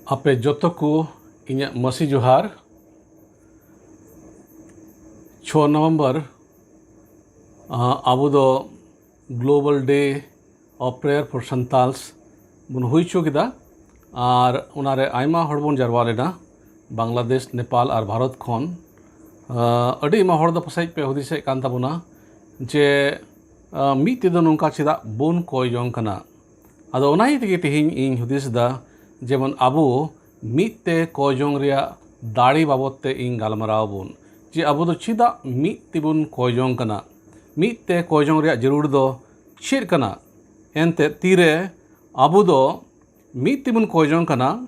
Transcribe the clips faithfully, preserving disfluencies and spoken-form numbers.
ᱟᱯᱮ ᱡᱚᱛᱚ ᱠᱚ ᱤᱧᱟᱹᱜ ᱢᱟᱹᱥᱤ ᱡᱚᱦᱟᱨ᱾ ᱪᱷᱚ ᱱᱚᱵᱷᱮᱢᱵᱚᱨ, ᱟᱸ, ᱟᱵᱚ ᱫᱚ Global Day of Prayer for Santals ᱵᱚᱱ ᱦᱩᱭ ᱦᱚᱪᱚ ᱠᱮᱫᱟ᱾ ᱟᱨ ᱚᱱᱟᱨᱮ ᱟᱭᱢᱟ ᱦᱚᱲ ᱵᱚᱱ ᱡᱟᱨᱣᱟ ᱞᱮᱱᱟ, ᱵᱟᱝᱞᱟᱫᱮᱥ, ᱱᱮᱯᱟᱞ ᱟᱨ ᱵᱷᱟᱨᱚᱛ ᱠᱷᱚᱱ᱾ ᱟᱸ, ᱟᱹᱰᱤ ᱟᱭᱢᱟ ᱦᱚᱲ ᱫᱚ ᱯᱟᱥᱮᱡ ᱯᱮ ᱦᱩᱫᱤᱥᱮᱫ ᱠᱟᱱ ᱛᱟᱵᱚᱱᱟ ᱡᱮ, ᱟᱸ, ᱢᱤᱫ ᱛᱤ ᱫᱚ ᱱᱚᱝᱠᱟ ᱪᱮᱫᱟᱜ ᱵᱚᱱ ᱠᱚᱭ ᱡᱚᱝ ᱠᱟᱱᱟ? ᱟᱫᱚ ᱚᱱᱟ ᱤᱭᱟᱹ ᱛᱮᱜᱮ ᱛᱮᱦᱮᱧ ᱤᱧ ᱦᱩᱫᱤᱥ ᱮᱫᱟ, ᱡᱮᱢᱚᱱ ᱟᱵᱚ ᱢᱤᱫ ᱛᱮ ᱠᱚᱭ ᱡᱚᱝ ᱨᱮᱭᱟᱜ ᱫᱟᱲᱮ ᱵᱟᱵᱚᱫ ᱛᱮ ᱤᱧ ᱜᱟᱞᱢᱟᱨᱟᱣ ᱟᱵᱚᱱ, ᱡᱮ ᱟᱵᱚ ᱫᱚ ᱪᱮᱫᱟᱜ ᱢᱤᱫ ᱛᱮᱵᱚᱱ ᱠᱚᱭ ᱡᱚᱝ ᱠᱟᱱᱟ? ᱢᱤᱫ ᱛᱮ ᱠᱚᱭ ᱡᱚᱝ ᱨᱮᱭᱟᱜ ᱡᱟᱹᱨᱩᱲ ᱫᱚ ᱪᱮᱫ ᱠᱟᱱᱟ? ᱮᱱᱛᱮᱫ ᱛᱤᱨᱮ ᱟᱵᱚ ᱫᱚ ᱢᱤᱫ ᱛᱮᱵᱚᱱ ᱠᱚᱭ ᱡᱚᱝ ᱠᱟᱱᱟ,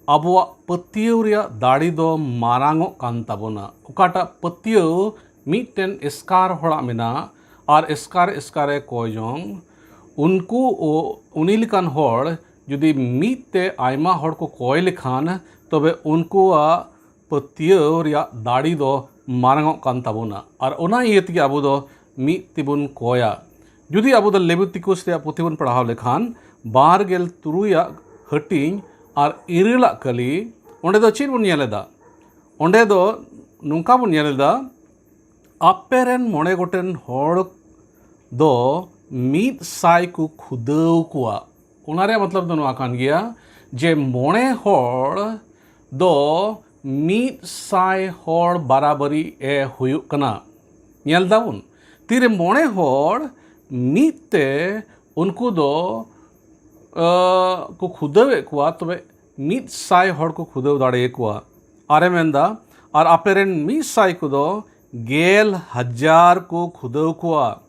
ᱟᱵᱚᱣᱟᱜ ᱯᱟᱹᱛᱭᱟᱹᱣ ᱨᱮᱭᱟᱜ ᱫᱟᱲᱮ ᱫᱚ ᱢᱟᱨᱟᱝᱚᱜ ᱠᱟᱱ ᱛᱟᱵᱚᱱᱟ᱾ ᱚᱠᱟᱴᱟᱜ ᱯᱟᱹᱛᱭᱟᱹᱣ ᱢᱤᱫᱴᱮᱱ ᱮᱥᱠᱟᱨ ᱦᱚᱲᱟᱜ ᱢᱮᱱᱟᱜ ᱟᱨ ᱮᱥᱠᱟᱨ ᱮᱥᱠᱟᱨᱮ ᱠᱚᱭ ᱡᱚᱝ, ᱩᱱᱠᱩ ᱳ-, ᱩᱱᱤ ᱞᱮᱠᱟᱱ ᱦᱚᱲ ᱡᱩᱫᱤ ᱢᱤᱫ ᱛᱮ ᱟᱭᱢᱟ ᱦᱚᱲ ᱠᱚ ᱠᱚᱭ ᱞᱮᱠᱷᱟᱱ, ᱛᱚᱵᱮ ᱩᱱᱠᱩᱣᱟᱜ ᱯᱟᱹᱛᱭᱟᱹᱣ ᱨᱮᱭᱟᱜ ᱫᱟᱲᱮ ᱫᱚ ᱢᱟᱨᱟᱝᱚᱜ ᱠᱟᱱ ᱛᱟᱵᱚᱱᱟ᱾ ᱟᱨ ᱚᱱᱟ ᱤᱭᱟᱹ ᱛᱮᱜᱮ ᱟᱵᱚ ᱫᱚ ᱢᱤᱫ ᱛᱮᱵᱚᱱ ᱠᱚᱭᱟ᱾ ᱡᱩᱫᱤ ᱟᱵᱚ ᱫᱚ ᱞᱮᱵᱤᱛᱤᱠᱩᱥ ᱨᱮᱭᱟᱜ ᱯᱩᱛᱷᱤ ᱵᱚᱱ ᱯᱟᱲᱦᱟᱣ ᱞᱮᱠᱷᱟᱱ, ᱵᱟᱨ ᱜᱮᱞ ᱛᱩᱨᱩᱭᱟᱜ ᱦᱟᱹᱴᱤᱧ ᱟᱨ ᱤᱨᱟᱹᱞᱟᱜ ᱠᱟᱹᱞᱤ, ᱚᱸᱰᱮ ᱫᱚ ᱪᱮᱫ ᱵᱚᱱ ᱧᱮᱞ ᱮᱫᱟ? ᱚᱸᱰᱮ ᱫᱚ ᱱᱚᱝᱠᱟ ᱵᱚᱱ ᱧᱮᱞ ᱮᱫᱟ, ᱟᱯᱮ ᱨᱮᱱ ᱢᱚᱬᱮ ᱜᱚᱴᱮᱱ ᱦᱚᱲ ᱫᱚ ᱢᱤᱫ ᱥᱟᱭ ᱠᱚ ᱠᱷᱩᱫᱟᱹᱣ ᱠᱚᱣᱟ᱾ ᱚᱱᱟ ᱨᱮᱭᱟᱜ ᱢᱚᱛᱞᱚᱵ ᱫᱚ ᱱᱚᱣᱟ ᱠᱟᱱ ᱜᱮᱭᱟ ᱡᱮ ᱢᱚᱬᱮ ᱦᱚᱲ ᱫᱚ ᱢᱤᱫ ᱥᱟᱭ ᱦᱚᱲ ᱵᱟᱨᱟᱵᱟᱨᱤ ᱮ ᱦᱩᱭᱩᱜ ᱠᱟᱱᱟ᱾ ᱧᱮᱞ ᱫᱟᱵᱚᱱ, ᱛᱤᱨᱮ ᱢᱚᱬᱮ ᱦᱚᱲ ᱢᱤᱫ ᱛᱮ ᱩᱱᱠᱩ ᱫᱚ, ᱟᱹ, ᱠᱚ ᱠᱷᱩᱫᱟᱹᱣᱮᱫ ᱠᱚᱣᱟ, ᱛᱚᱵᱮ ᱢᱤᱫ ᱥᱟᱭ ᱦᱚᱲ ᱠᱚ ᱠᱷᱩᱫᱟᱹᱣ ᱫᱟᱲᱮᱭᱟᱠᱚᱣᱟ᱾ ᱟᱨᱮ ᱢᱮᱱᱫᱟ, ᱟᱨ ᱟᱯᱮ ᱨᱮᱱ ᱢᱤᱫ ᱥᱟᱭ ᱠᱚᱫᱚ ᱜᱮᱞ ᱦᱟᱡᱟᱨ ᱠᱚ ᱠᱷᱩᱫᱟᱹᱣ ᱠᱚᱣᱟ᱾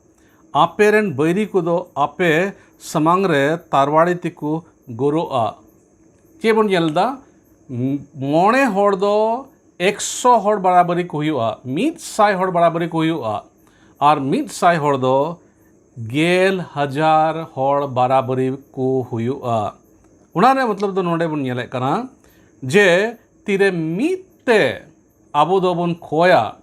ᱟᱯᱮ ᱨᱮᱱ ᱵᱟᱹᱭᱨᱤ ᱠᱚᱫᱚ ᱟᱯᱮ ᱥᱟᱢᱟᱝ ᱨᱮ ᱛᱟᱨᱣᱟᱲᱤ ᱛᱮᱠᱚ ᱜᱳᱨᱳᱜᱼᱟ᱾ ᱪᱮᱫ ᱵᱚᱱ ᱧᱮᱞ ᱮᱫᱟ? ᱢᱚᱬᱮ ᱦᱚᱲ ᱫᱚ ᱮᱠᱥᱚ ᱦᱚᱲ ᱵᱟᱨᱟᱵᱟᱨᱤ ᱠᱚ ᱦᱩᱭᱩᱜᱼᱟ, ᱢᱤᱫ ᱥᱟᱭ ᱦᱚᱲ ᱵᱟᱨᱟᱵᱟᱨᱤ ᱠᱚ ᱦᱩᱭᱩᱜᱼᱟ, ᱟᱨ ᱢᱤᱫ ᱥᱟᱭ ᱦᱚᱲ ᱫᱚ ᱜᱮᱞ ᱦᱟᱡᱟᱨ ᱦᱚᱲ ᱵᱟᱨᱟᱵᱟᱨᱤ ᱠᱚ ᱦᱩᱭᱩᱜᱼᱟ᱾ ᱚᱱᱟ ᱨᱮᱭᱟᱜ ᱢᱚᱛᱞᱚᱵ ᱫᱚ ᱱᱚᱰᱮ ᱵᱚᱱ ᱧᱮᱞᱮᱫ ᱠᱟᱱᱟ ᱡᱮ ᱛᱤᱨᱮ ᱢᱤᱫ ᱛᱮ ᱟᱵᱚ ᱫᱚᱵᱚᱱ ᱠᱚᱭᱟ,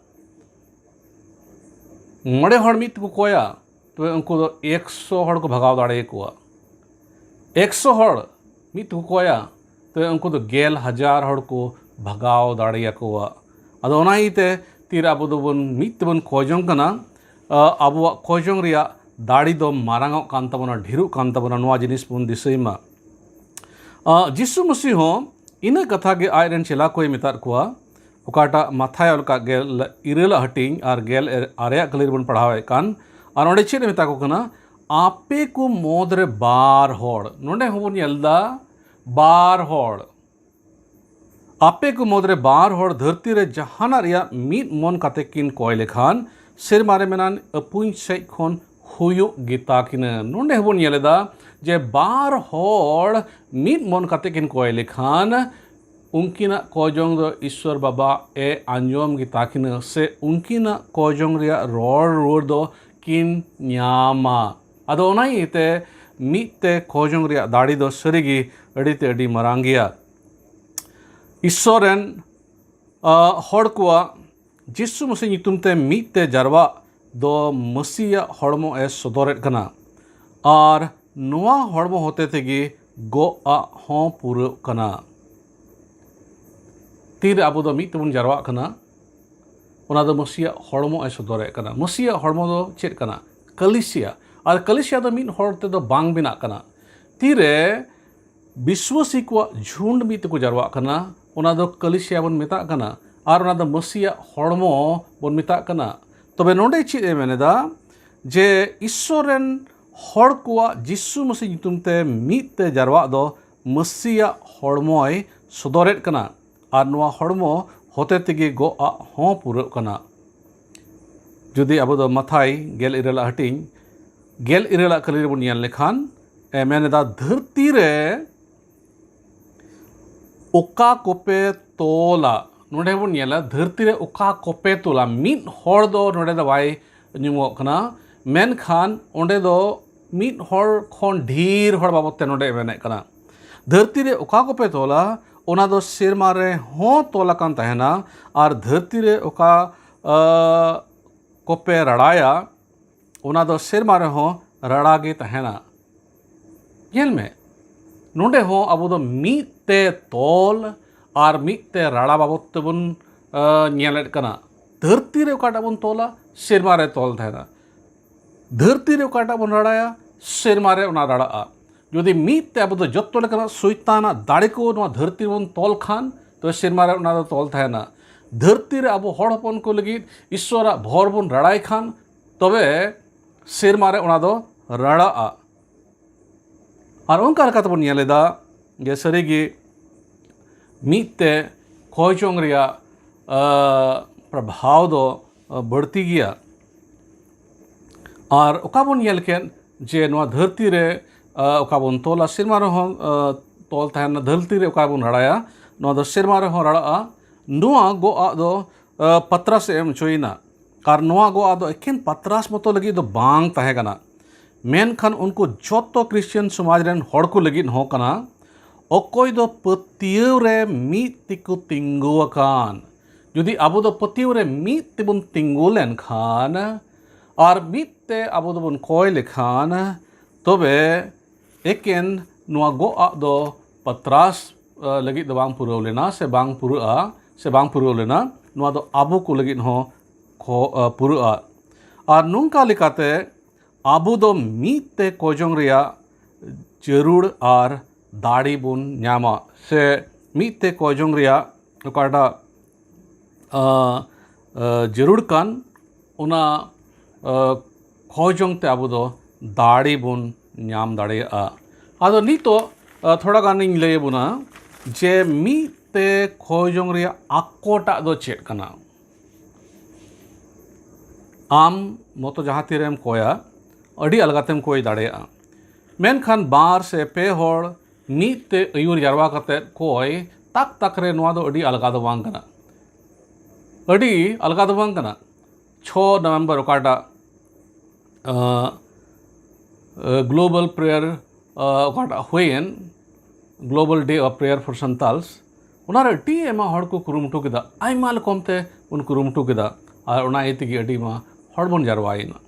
ᱢᱚᱬᱮ ᱦᱚᱲ ᱢᱤᱫ ᱛᱮᱠᱚ ᱠᱚᱭᱟ, ᱛᱚᱵᱮ ᱩᱱᱠᱩ ᱫᱚ ᱮᱠᱥᱚ ᱦᱚᱲ ᱠᱚ ᱵᱷᱟᱜᱟᱣ ᱫᱟᱲᱮᱭᱟᱠᱚᱣᱟ᱾ ᱮᱠᱥᱚ ᱦᱚᱲ ᱢᱤᱫ ᱛᱮᱠᱚ ᱠᱚᱭᱟ, ᱛᱚᱵᱮ ᱩᱱᱠᱩ ᱫᱚ ᱜᱮᱞ ᱦᱟᱡᱟᱨ ᱦᱚᱲ ᱠᱚ ᱵᱷᱟᱜᱟᱣ ᱫᱟᱲᱮᱭᱟᱠᱚᱣᱟ᱾ ᱟᱫᱚ ᱚᱱᱟ ᱤᱭᱟᱹᱛᱮ ᱛᱤᱨᱮ ᱟᱵᱚ ᱫᱚᱵᱚᱱ ᱢᱤᱫ ᱛᱮᱵᱚᱱ ᱠᱚᱭᱡᱚᱝ ᱠᱟᱱᱟ, ᱟ, ᱟᱵᱚᱣᱟᱜ ᱠᱚᱭᱡᱚᱝ ᱨᱮᱭᱟᱜ ᱫᱟᱲᱮ ᱫᱚ ᱢᱟᱨᱟᱝᱚᱜ ᱠᱟᱱ ᱛᱟᱵᱚᱱᱟ, ᱰᱷᱮᱨᱚᱜ ᱠᱟᱱ ᱛᱟᱵᱚᱱᱟ, ᱱᱚᱣᱟ ᱡᱤᱱᱤᱥ ᱵᱚᱱ ᱫᱤᱥᱟᱹᱭ ᱢᱟ᱾ ᱟ, ᱡᱤᱥᱩ ᱢᱟᱹᱥᱤ ᱦᱚᱸ ᱤᱱᱟᱹ ᱠᱟᱛᱷᱟ ᱜᱮ ᱟᱡ ᱨᱮᱱ ᱪᱮᱞᱟ ᱠᱚᱭ ᱢᱮᱛᱟᱫ ᱠᱚᱣᱟ, ᱚᱠᱟᱴᱟᱜ ᱢᱟᱛᱷᱟᱭ ᱚᱞ ᱠᱟᱜ ᱜᱮᱞ ᱤᱨᱟᱹᱞᱟᱜ ᱦᱟᱹᱴᱤᱧ ᱟᱨ ᱜᱮᱞ ᱟᱨᱮᱭᱟᱜ ᱠᱟᱹᱞᱤ ᱨᱮᱵᱚᱱ ᱯᱟᱲᱦᱟᱣᱮᱫ ᱠᱟᱱ, ᱟᱨ ᱚᱸᱰᱮ ᱪᱮᱫ ᱮ ᱢᱮᱛᱟ ᱠᱚ ᱠᱟᱱᱟ? ᱟᱯᱮ ᱠᱚ ᱢᱩᱫᱽ ᱨᱮ ᱵᱟᱨ ᱦᱚᱲ, ᱱᱚᱰᱮ ᱦᱚᱸᱵᱚᱱ ᱧᱮᱞ ᱮᱫᱟ ᱵᱟᱨ ᱦᱚᱲ, ᱟᱯᱮ ᱠᱚ ᱢᱩᱫᱽ ᱨᱮ ᱵᱟᱨ ᱦᱚᱲ ᱫᱷᱟᱹᱨᱛᱤ ᱨᱮ ᱡᱟᱦᱟᱱᱟᱜ ᱨᱮᱭᱟᱜ ᱢᱤᱫ ᱢᱚᱱ ᱠᱟᱛᱮ ᱠᱤᱱ ᱠᱚᱭ ᱞᱮᱠᱷᱟᱱ, ᱥᱮᱨᱢᱟ ᱨᱮ ᱢᱮᱱᱟᱱ ᱟᱹᱯᱩᱧ ᱥᱮᱡ ᱠᱷᱚᱱ ᱦᱩᱭᱩᱜ ᱜᱮᱛᱟ ᱠᱤᱱᱟᱹ᱾ ᱱᱚᱰᱮ ᱦᱚᱸᱵᱚᱱ ᱧᱮᱞ ᱮᱫᱟ ᱡᱮ ᱵᱟᱨ ᱦᱚᱲ ᱢᱤᱫ ᱢᱚᱱ ᱠᱟᱛᱮ ᱠᱤᱱ ᱠᱚᱭ ᱞᱮᱠᱷᱟᱱ, ᱩᱱᱠᱤᱱᱟᱜ ᱠᱚᱭᱡᱚᱝ ᱫᱚ ᱤᱥᱥᱚᱨ ᱵᱟᱵᱟ ᱮ ᱟᱸᱡᱚᱢ ᱜᱮᱛᱟ ᱠᱤᱱᱟᱹ, ᱥᱮ ᱩᱱᱠᱤᱱᱟᱜ ᱠᱚᱭᱡᱚᱝ ᱨᱮᱭᱟᱜ ᱨᱚᱲ ᱨᱩᱣᱟᱹᱲ ᱫᱚ ᱠᱤᱱ ᱧᱟᱢᱟ᱾ ᱟᱫᱚ ᱚᱱᱟ ᱤᱭᱟᱹᱛᱮ ᱢᱤᱫ ᱛᱮ ᱠᱚᱭᱡᱚᱝ ᱨᱮᱭᱟᱜ ᱫᱟᱲᱮ ᱫᱚ ᱥᱟᱹᱨᱤᱜᱮ ᱟᱹᱰᱤ ᱛᱮ ᱟᱹᱰᱤ ᱢᱟᱨᱟᱝ ᱜᱮᱭᱟ᱾ ᱤᱥᱥᱚᱨ ᱨᱮᱱ, ᱟ, ᱦᱚᱲ ᱠᱚᱣᱟᱜ ᱡᱤᱥᱩ ᱢᱟᱹᱥᱤ ᱧᱩᱛᱩᱢ ᱛᱮ ᱢᱤᱫ ᱛᱮ ᱡᱟᱨᱣᱟᱜ ᱫᱚ ᱢᱟᱹᱥᱤᱭᱟᱜ ᱦᱚᱲᱢᱚ ᱮ ᱥᱚᱫᱚᱨᱮᱫ ᱠᱟᱱᱟ, ᱟᱨ ᱱᱚᱣᱟ ᱦᱚᱲᱢᱚ ᱦᱚᱛᱮ ᱛᱮᱜᱮ ᱜᱚᱜ ᱟᱜ ᱦᱚᱸ ᱯᱩᱨᱟᱹᱜ ᱠᱟᱱᱟ᱾ ᱛᱤᱨᱮ ᱟᱵᱚ ᱫᱚ ᱢᱤᱫ ᱛᱮᱵᱚᱱ ᱡᱟᱨᱣᱟᱜ ᱠᱟᱱᱟ, ᱚᱱᱟ ᱫᱚ ᱢᱟᱹᱥᱤᱭᱟᱜ ᱦᱚᱲᱢᱚ ᱮ ᱥᱚᱫᱚᱨᱮᱫ ᱠᱟᱱᱟ᱾ ᱢᱟᱹᱥᱤᱭᱟᱜ ᱦᱚᱲᱢᱚ ᱫᱚ ᱪᱮᱫ ᱠᱟᱱᱟ? ᱠᱟᱹᱞᱤᱥᱤᱭᱟ᱾ ᱟᱨ ᱠᱟᱹᱞᱤᱥᱤᱭᱟ ᱫᱚ ᱢᱤᱫ ᱦᱚᱲ ᱛᱮᱫᱚ ᱵᱟᱝ ᱵᱮᱱᱟᱜ ᱠᱟᱱᱟ᱾ ᱛᱤᱨᱮ ᱵᱤᱥᱣᱟᱹᱥᱤ ᱠᱚᱣᱟᱜ ᱡᱷᱩᱸᱰ ᱢᱤᱫ ᱛᱮᱠᱚ ᱡᱟᱨᱣᱟᱜ ᱠᱟᱱᱟ, ᱚᱱᱟ ᱫᱚ ᱠᱟᱹᱞᱤᱥᱤᱭᱟ ᱵᱚᱱ ᱢᱮᱛᱟᱜ ᱠᱟᱱᱟ, ᱟᱨ ᱚᱱᱟ ᱫᱚ ᱢᱟᱹᱥᱤᱭᱟᱜ ᱦᱚᱲᱢᱚ ᱵᱚᱱ ᱢᱮᱛᱟᱜ ᱠᱟᱱᱟ᱾ ᱛᱚᱵᱮ ᱱᱚᱰᱮ ᱪᱮᱫ ᱮ ᱢᱮᱱ ᱮᱫᱟ? ᱡᱮ ᱤᱥᱥᱚᱨ ᱨᱮᱱ ᱦᱚᱲ ᱠᱚᱣᱟᱜ ᱡᱤᱥᱩ ᱢᱟᱹᱥᱤ ᱧᱩᱛᱩᱢ ᱛᱮ ᱢᱤᱫ ᱛᱮ ᱡᱟᱨᱣᱟᱜ ᱫᱚ ᱢᱟᱹᱥᱤᱭᱟᱜ ᱦᱚᱲᱢᱚᱭ ᱥᱚᱫᱚᱨᱮᱫ ᱠᱟᱱᱟ, ᱟᱨ ᱱᱚᱣᱟ ᱦᱚᱲᱢᱚ ᱦᱚᱛᱮ ᱛᱮᱜᱮ ᱜᱚᱜ ᱟᱜ ᱦᱚᱸ ᱯᱩᱨᱟᱹᱜ ᱠᱟᱱᱟ᱾ ᱡᱩᱫᱤ ᱟᱵᱚ ᱫᱚ ᱢᱟᱛᱷᱟᱭ ᱜᱮᱞ ᱤᱨᱟᱹᱞᱟᱜ ᱦᱟᱹᱴᱤᱧ ᱜᱮᱞ ᱤᱨᱟᱹᱞᱟᱜ ᱠᱟᱹᱞᱤ ᱨᱮᱵᱚᱱ ᱧᱮᱞ ᱞᱮᱠᱷᱟᱱ, ᱮ ᱢᱮᱱ ᱮᱫᱟ, ᱫᱷᱟᱹᱨᱛᱤ ᱨᱮ ᱚᱠᱟ ᱠᱚᱯᱮ ᱛᱚᱞᱟ? ᱱᱚᱰᱮ ᱵᱚᱱ ᱧᱮᱞᱟ, ᱫᱷᱟᱹᱨᱛᱤ ᱨᱮ ᱚᱠᱟ ᱠᱚᱯᱮ ᱛᱚᱞᱟ? ᱢᱤᱫ ᱦᱚᱲ ᱫᱚ ᱱᱚᱰᱮ ᱫᱚ ᱵᱟᱭ ᱧᱩᱢᱚᱜ ᱠᱟᱱᱟ, ᱢᱮᱱᱠᱷᱟᱱ ᱚᱸᱰᱮ ᱫᱚ ᱢᱤᱫ ᱦᱚᱲ ᱠᱷᱚᱱ ᱰᱷᱮᱨ ᱦᱚᱲ ᱵᱟᱵᱚᱫ ᱛᱮ ᱱᱚᱰᱮ ᱢᱮᱱᱮᱫ ᱠᱟᱱᱟ᱾ ᱫᱷᱟᱹᱨᱛᱤ ᱨᱮ ᱚᱠᱟ ᱠᱚᱯᱮ ᱛᱚᱞᱟ, ᱚᱱᱟ ᱫᱚ ᱥᱮᱨᱢᱟ ᱨᱮ ᱦᱚᱸ ᱛᱚᱞ ᱟᱠᱟᱱ ᱛᱟᱦᱮᱱᱟ, ᱟᱨ ᱫᱷᱟᱹᱨᱛᱤ ᱨᱮ ᱚᱠᱟ, ᱟ, ᱠᱚᱯᱮ ᱨᱟᱲᱟᱭᱟ, ᱚᱱᱟ ᱫᱚ ᱥᱮᱨᱢᱟ ᱨᱮᱦᱚᱸ ᱨᱟᱲᱟ ᱜᱮ ᱛᱟᱦᱮᱱᱟ᱾ ᱧᱮᱞ ᱢᱮ, ᱱᱚᱰᱮ ᱦᱚᱸ ᱟᱵᱚ ᱫᱚ ᱢᱤᱫ ᱛᱮ ᱛᱚᱞ ᱟᱨ ᱢᱤᱫ ᱛᱮ ᱨᱟᱲᱟ ᱵᱟᱵᱚᱫ ᱛᱮᱵᱚᱱ ᱧᱮᱞᱮᱫ ᱠᱟᱱᱟ᱾ ᱫᱷᱟᱹᱨᱛᱤ ᱨᱮ ᱚᱠᱟᱴᱟᱜ ᱵᱚᱱ ᱛᱚᱞᱟ, ᱥᱮᱨᱢᱟ ᱨᱮ ᱛᱚᱞ ᱛᱟᱦᱮᱱᱟ᱾ ᱫᱷᱟᱹᱨᱛᱤ ᱨᱮ ᱚᱠᱟᱴᱟᱜ ᱵᱚᱱ ᱨᱟᱲᱟᱭᱟ, ᱥᱮᱨᱢᱟ ᱨᱮ ᱚᱱᱟ ᱨᱟᱲᱟᱜᱼᱟ᱾ ᱡᱩᱫᱤ ᱢᱤᱫ ᱛᱮ ᱟᱵᱚ ᱫᱚ ᱡᱚᱛᱚ ᱞᱮᱠᱟᱱᱟᱜ ᱥᱚᱭᱛᱟᱱᱟᱜ ᱫᱟᱲᱮ ᱠᱚ ᱱᱚᱣᱟ ᱫᱷᱟᱹᱨᱛᱤ ᱨᱮᱵᱚᱱ ᱛᱚᱞ ᱠᱷᱟᱱ, ᱛᱚᱵᱮ ᱥᱮᱨᱢᱟ ᱨᱮ ᱚᱱᱟ ᱫᱚ ᱛᱚᱞ ᱛᱟᱦᱮᱱᱟ᱾ ᱫᱷᱟᱹᱨᱛᱤ ᱨᱮ ᱟᱵᱚ ᱦᱚᱲ ᱦᱚᱯᱚᱱ ᱠᱚ ᱞᱟᱹᱜᱤᱫ ᱤᱥᱥᱚᱨᱟᱜ ᱵᱷᱚᱨ ᱵᱚᱱ ᱨᱟᱲᱟᱭ ᱠᱷᱟᱱ, ᱛᱚᱵᱮ ᱥᱮᱨᱢᱟ ᱨᱮ ᱚᱱᱟ ᱫᱚ ᱨᱟᱲᱟᱜᱼᱟ᱾ ᱟᱨ ᱚᱱᱠᱟ ᱞᱮᱠᱟ ᱛᱮᱵᱚᱱ ᱧᱮᱞ ᱮᱫᱟ ᱡᱮ ᱥᱟᱹᱨᱤᱜᱮ ᱢᱤᱫ ᱛᱮ ᱠᱷᱚᱭ ᱡᱚᱝ ᱨᱮᱭᱟᱜ ᱯᱨᱚᱵᱷᱟᱣ ᱫᱚ ᱵᱟᱹᱲᱛᱤ ᱜᱮᱭᱟ᱾ ᱟᱨ ᱚᱠᱟ ᱵᱚᱱ ᱧᱮᱞ ᱠᱮᱫ ᱡᱮ ᱱᱚᱣᱟ ᱫᱷᱟᱹᱨᱛᱤ ᱨᱮ ᱚᱠᱟ ᱵᱚᱱ ᱛᱚᱞᱟ, ᱥᱮᱨᱢᱟ ᱨᱮᱦᱚᱸ ᱛᱚᱞ ᱛᱟᱦᱮᱱᱟ᱾ ᱫᱷᱟᱹᱨᱛᱤ ᱨᱮ ᱚᱠᱟ ᱵᱚᱱ ᱨᱟᱲᱟᱭᱟ, ᱱᱚᱣᱟ ᱫᱚ ᱥᱮᱨᱢᱟ ᱨᱮᱦᱚᱸ ᱨᱟᱲᱟᱜᱼᱟ᱾ ᱱᱚᱣᱟ ᱜᱚᱜ ᱟᱜ ᱫᱚ ᱯᱟᱛᱨᱟᱥ ᱮ ᱮᱢ ᱦᱚᱪᱚᱭᱮᱱᱟ᱾ ᱟᱨ ᱱᱚᱣᱟ ᱜᱚᱜ ᱟᱜ ᱫᱚ ᱮᱠᱮᱱ ᱯᱟᱛᱨᱟᱥ ᱢᱚᱛᱚ ᱞᱟᱹᱜᱤᱫ ᱫᱚ ᱵᱟᱝ ᱛᱟᱦᱮᱸ ᱠᱟᱱᱟ, ᱢᱮᱱᱠᱷᱟᱱ ᱩᱱᱠᱩ ᱡᱚᱛᱚ ᱠᱷᱨᱤᱥᱴᱤᱭᱟᱱ ᱥᱚᱢᱟᱡᱽ ᱨᱮᱱ ᱦᱚᱲ ᱠᱚ ᱞᱟᱹᱜᱤᱫ ᱦᱚᱸ ᱠᱟᱱᱟ, ᱚᱠᱚᱭ ᱫᱚ ᱯᱟᱹᱛᱭᱟᱹᱣ ᱨᱮ ᱢᱤᱫ ᱛᱮᱠᱚ ᱛᱤᱸᱜᱩ ᱟᱠᱟᱱ᱾ ᱡᱩᱫᱤ ᱟᱵᱚ ᱫᱚ ᱯᱟᱹᱛᱭᱟᱹᱣ ᱨᱮ ᱢᱤᱫ ᱛᱮᱵᱚᱱ ᱛᱤᱸᱜᱩ ᱞᱮᱱᱠᱷᱟᱱ ᱟᱨ ᱢᱤᱫ ᱛᱮ ᱟᱵᱚ ᱫᱚᱵᱚᱱ ᱠᱚᱭ ᱞᱮᱠᱷᱟᱱ, ᱛᱚᱵᱮ ᱮᱠᱮᱱ ᱱᱚᱣᱟ ᱜᱚᱜ ᱟᱜ ᱫᱚ ᱯᱟᱛᱨᱟᱥ ᱞᱟᱹᱜᱤᱫ ᱫᱚ ᱵᱟᱝ ᱯᱩᱨᱟᱹᱣ ᱞᱮᱱᱟ ᱥᱮ ᱵᱟᱝ ᱯᱩᱨᱟᱹᱜᱼᱟ ᱥᱮ ᱵᱟᱝ ᱯᱩᱨᱟᱹᱣ ᱞᱮᱱᱟ, ᱱᱚᱣᱟ ᱫᱚ ᱟᱵᱚ ᱠᱚ ᱞᱟᱹᱜᱤᱫ ᱦᱚᱸ ᱯᱩᱨᱟᱹᱜᱼᱟ᱾ ᱟᱨ ᱱᱚᱝᱠᱟ ᱞᱮᱠᱟᱛᱮ ᱟᱵᱚ ᱫᱚ ᱢᱤᱫ ᱛᱮ ᱠᱚᱭ ᱡᱚᱝ ᱨᱮᱭᱟᱜ ᱡᱟᱹᱨᱩᱲ ᱟᱨ ᱫᱟᱲᱮ ᱵᱚᱱ ᱧᱟᱢᱟ, ᱥᱮ ᱢᱤᱫ ᱛᱮ ᱠᱚᱭ ᱡᱚᱝ ᱨᱮᱭᱟᱜ ᱚᱠᱟᱴᱟᱜ ᱡᱟᱹᱨᱩᱲ ᱠᱟᱱ, ᱚᱱᱟ ᱠᱷᱚᱡᱚᱝ ᱛᱮ ᱟᱵᱚ ᱫᱚ ᱫᱟᱲᱮ ᱵᱚᱱ ᱧᱟᱢ ᱫᱟᱲᱮᱭᱟᱜᱼᱟ᱾ ᱟᱫᱚ ᱱᱤᱛᱚᱜ ᱛᱷᱚᱲᱟ ᱜᱟᱱᱤᱧ ᱞᱟᱹᱭ ᱟᱵᱚᱱᱟ ᱡᱮ ᱢᱤᱫ ᱛᱮ ᱠᱷᱚᱡᱚᱝ ᱨᱮᱭᱟᱜ ᱟᱠᱚᱴᱟᱜ ᱫᱚ ᱪᱮᱫ ᱠᱟᱱᱟ᱾ ᱟᱢ ᱢᱚᱛᱚ ᱡᱟᱦᱟᱸ ᱛᱤᱨᱮᱢ ᱠᱚᱭᱟ, ᱟᱹᱰᱤ ᱟᱞᱜᱟᱛᱮᱢ ᱠᱚᱭ ᱫᱟᱲᱮᱭᱟᱜᱼᱟ, ᱢᱮᱱᱠᱷᱟᱱ ᱵᱟᱨ ᱥᱮ ᱯᱮ ᱦᱚᱲ ᱢᱤᱫ ᱛᱮ ᱟᱹᱭᱩᱨ ᱡᱟᱨᱣᱟ ᱠᱟᱛᱮ ᱠᱚᱭ ᱛᱟᱠ ᱛᱟᱠ ᱨᱮ ᱱᱚᱣᱟ ᱫᱚ ᱟᱹᱰᱤ ᱟᱞᱜᱟ ᱫᱚ ᱵᱟᱝ ᱠᱟᱱᱟ᱾ ᱟᱹᱰᱤ ᱟᱞᱜᱟ ᱫᱚ ᱵᱟᱝ ᱠᱟᱱᱟ᱾ ᱪᱷᱚ ᱱᱚᱵᱷᱮᱢᱵᱚᱨ ᱚᱠᱟᱴᱟᱜ ᱜᱞᱳᱵᱟᱞ ᱯᱨᱮᱭᱟᱨ ᱚᱠᱟᱴᱟᱜ ᱦᱩᱭᱮᱱ, Global Day of Prayer for Santals, ᱚᱱᱟᱨᱮ ᱟᱹᱰᱤ ᱟᱭᱢᱟ ᱦᱚᱲ ᱠᱚ ᱠᱩᱨᱩᱢᱩᱴᱩ ᱠᱮᱫᱟ, ᱟᱭᱢᱟ ᱨᱚᱠᱚᱢ ᱛᱮ ᱵᱚᱱ ᱠᱩᱨᱩᱢᱩᱴᱩ ᱠᱮᱫᱟ᱾ ᱟᱨ ᱚᱱᱟ ᱤᱭᱟᱹ ᱛᱮᱜᱮ ᱟᱹᱰᱤ ᱟᱭᱢᱟ ᱦᱚᱲ ᱵᱚᱱ ᱡᱟᱨᱣᱟᱭᱮᱱᱟ᱾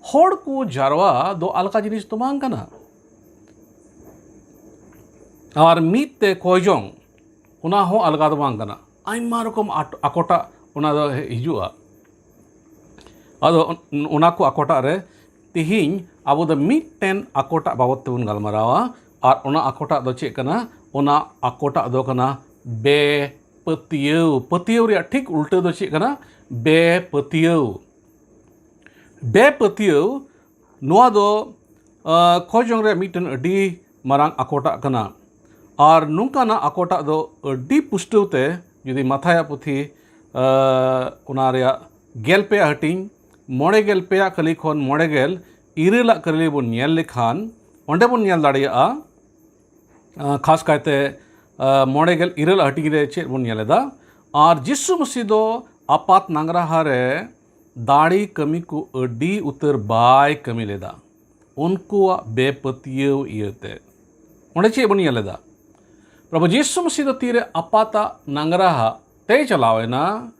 ᱦᱚᱲ ᱠᱚ ᱡᱟᱨᱣᱟ ᱫᱚ ᱟᱞᱠᱟ ᱡᱤᱱᱤᱥ ᱫᱚ ᱵᱟᱝ ᱠᱟᱱᱟ᱾ ᱟᱨ ᱢᱤᱫ ᱛᱮ ᱠᱚᱭᱡᱚᱝ, ᱚᱱᱟ ᱦᱚᱸ ᱟᱞᱜᱟ ᱫᱚ ᱵᱟᱝ ᱠᱟᱱᱟ᱾ ᱟᱭᱢᱟ ᱨᱚᱠᱚᱢ ᱟᱴ- ᱟᱠᱚᱴᱟᱜ ᱚᱱᱟ ᱫᱚ ᱦᱤᱡᱩᱜᱼᱟ᱾ ᱟᱫᱚ ᱚᱱ- ᱚᱱᱟ ᱠᱚ ᱟᱠᱚᱴᱟᱜ ᱨᱮ ᱛᱤᱦᱤᱧ ᱟᱵᱚ ᱫᱚ ᱢᱤᱫᱴᱮᱱ ᱟᱠᱚᱴᱟᱜ ᱵᱟᱵᱚᱫ ᱛᱮᱵᱚᱱ ᱜᱟᱞᱢᱟᱨᱟᱣᱟ᱾ ᱟᱨ ᱚᱱᱟ ᱟᱠᱚᱴᱟᱜ ᱫᱚ ᱪᱮᱫ ᱠᱟᱱᱟ? ᱚᱱᱟ ᱟᱠᱚᱴᱟᱜ ᱫᱚ ᱠᱟᱱᱟ ᱵᱮ ᱯᱟᱹᱛᱭᱟᱹᱣ᱾ ᱯᱟᱹᱛᱭᱟᱹᱣ ᱨᱮᱭᱟᱜ ᱴᱷᱤᱠ ᱩᱞᱴᱟᱹ ᱫᱚ ᱪᱮᱫ ᱠᱟᱱᱟ? ᱵᱮ ᱯᱟᱹᱛᱭᱟᱹᱣ᱾ ᱵᱮ ᱯᱟᱹᱛᱭᱟᱹᱣ, ᱱᱚᱣᱟ ᱫᱚ, ᱟᱸ, ᱠᱷᱚᱡᱚᱝ ᱨᱮᱭᱟᱜ ᱢᱤᱫᱴᱮᱱ ᱟᱹᱰᱤ ᱢᱟᱨᱟᱝ ᱟᱠᱚᱴᱟᱜ ᱠᱟᱱᱟ᱾ ᱟᱨ ᱱᱚᱝᱠᱟᱱᱟᱜ ᱟᱠᱚᱴᱟᱜ ᱫᱚ ᱟᱹᱰᱤ ᱯᱩᱥᱴᱟᱹᱣ ᱛᱮ ᱡᱩᱫᱤ ᱢᱟᱛᱷᱟᱭᱟᱜ ᱯᱩᱛᱷᱤ, ᱟᱸ, ᱚᱱᱟ ᱨᱮᱭᱟᱜ ᱜᱮᱞ ᱯᱮᱭᱟ ᱦᱟᱹᱴᱤᱧ, ᱢᱚᱬᱮ ᱜᱮᱞ ᱯᱮᱭᱟ ᱠᱟᱹᱞᱤ ᱠᱷᱚᱱ ᱢᱚᱬᱮ ᱜᱮᱞ ᱤᱨᱟᱹᱞᱟᱜ ᱠᱟᱹᱞᱤ ᱵᱚᱱ ᱧᱮᱞ ᱞᱮᱠᱷᱟᱱ, ᱚᱸᱰᱮ ᱵᱚᱱ ᱧᱮᱞ ᱫᱟᱲᱮᱭᱟᱜᱼᱟ, ᱟᱸ, ᱠᱷᱟᱥ ᱠᱟᱭᱛᱮ, ᱟᱸ, ᱢᱚᱬᱮ ᱜᱮᱞ ᱤᱨᱟᱹᱞ ᱦᱟᱹᱴᱤᱧ ᱨᱮ ᱪᱮᱫ ᱵᱚᱱ ᱧᱮᱞ ᱮᱫᱟ? ᱟᱨ ᱡᱤᱥᱩ ᱢᱟᱹᱥᱤ ᱫᱚ ᱟᱯᱟᱛ ᱱᱟᱝᱜᱽᱨᱟᱦᱟ ᱨᱮ ᱫᱟᱲᱮ ᱠᱟᱹᱢᱤ ᱠᱚ ᱟᱹᱰᱤ ᱩᱛᱟᱹᱨ ᱵᱟᱭ ᱠᱟᱹᱢᱤ ᱞᱮᱫᱟ, ᱩᱱᱠᱩᱣᱟᱜ ᱵᱮᱯᱟᱹᱛᱭᱟᱹᱣ ᱤᱭᱟᱹᱛᱮ᱾ ᱚᱸᱰᱮ ᱪᱮᱫ ᱵᱚᱱ ᱧᱮᱞ ᱮᱫᱟ? ᱯᱨᱚᱵᱷᱩ ᱡᱤᱥᱩ ᱢᱟᱹᱥᱤ ᱫᱚ ᱛᱤᱨᱮ ᱟᱯᱟᱛᱟᱜ ᱱᱟᱝᱜᱽᱨᱟᱦᱟ ᱛᱮᱭ ᱪᱟᱞᱟᱣ ᱮᱱᱟ,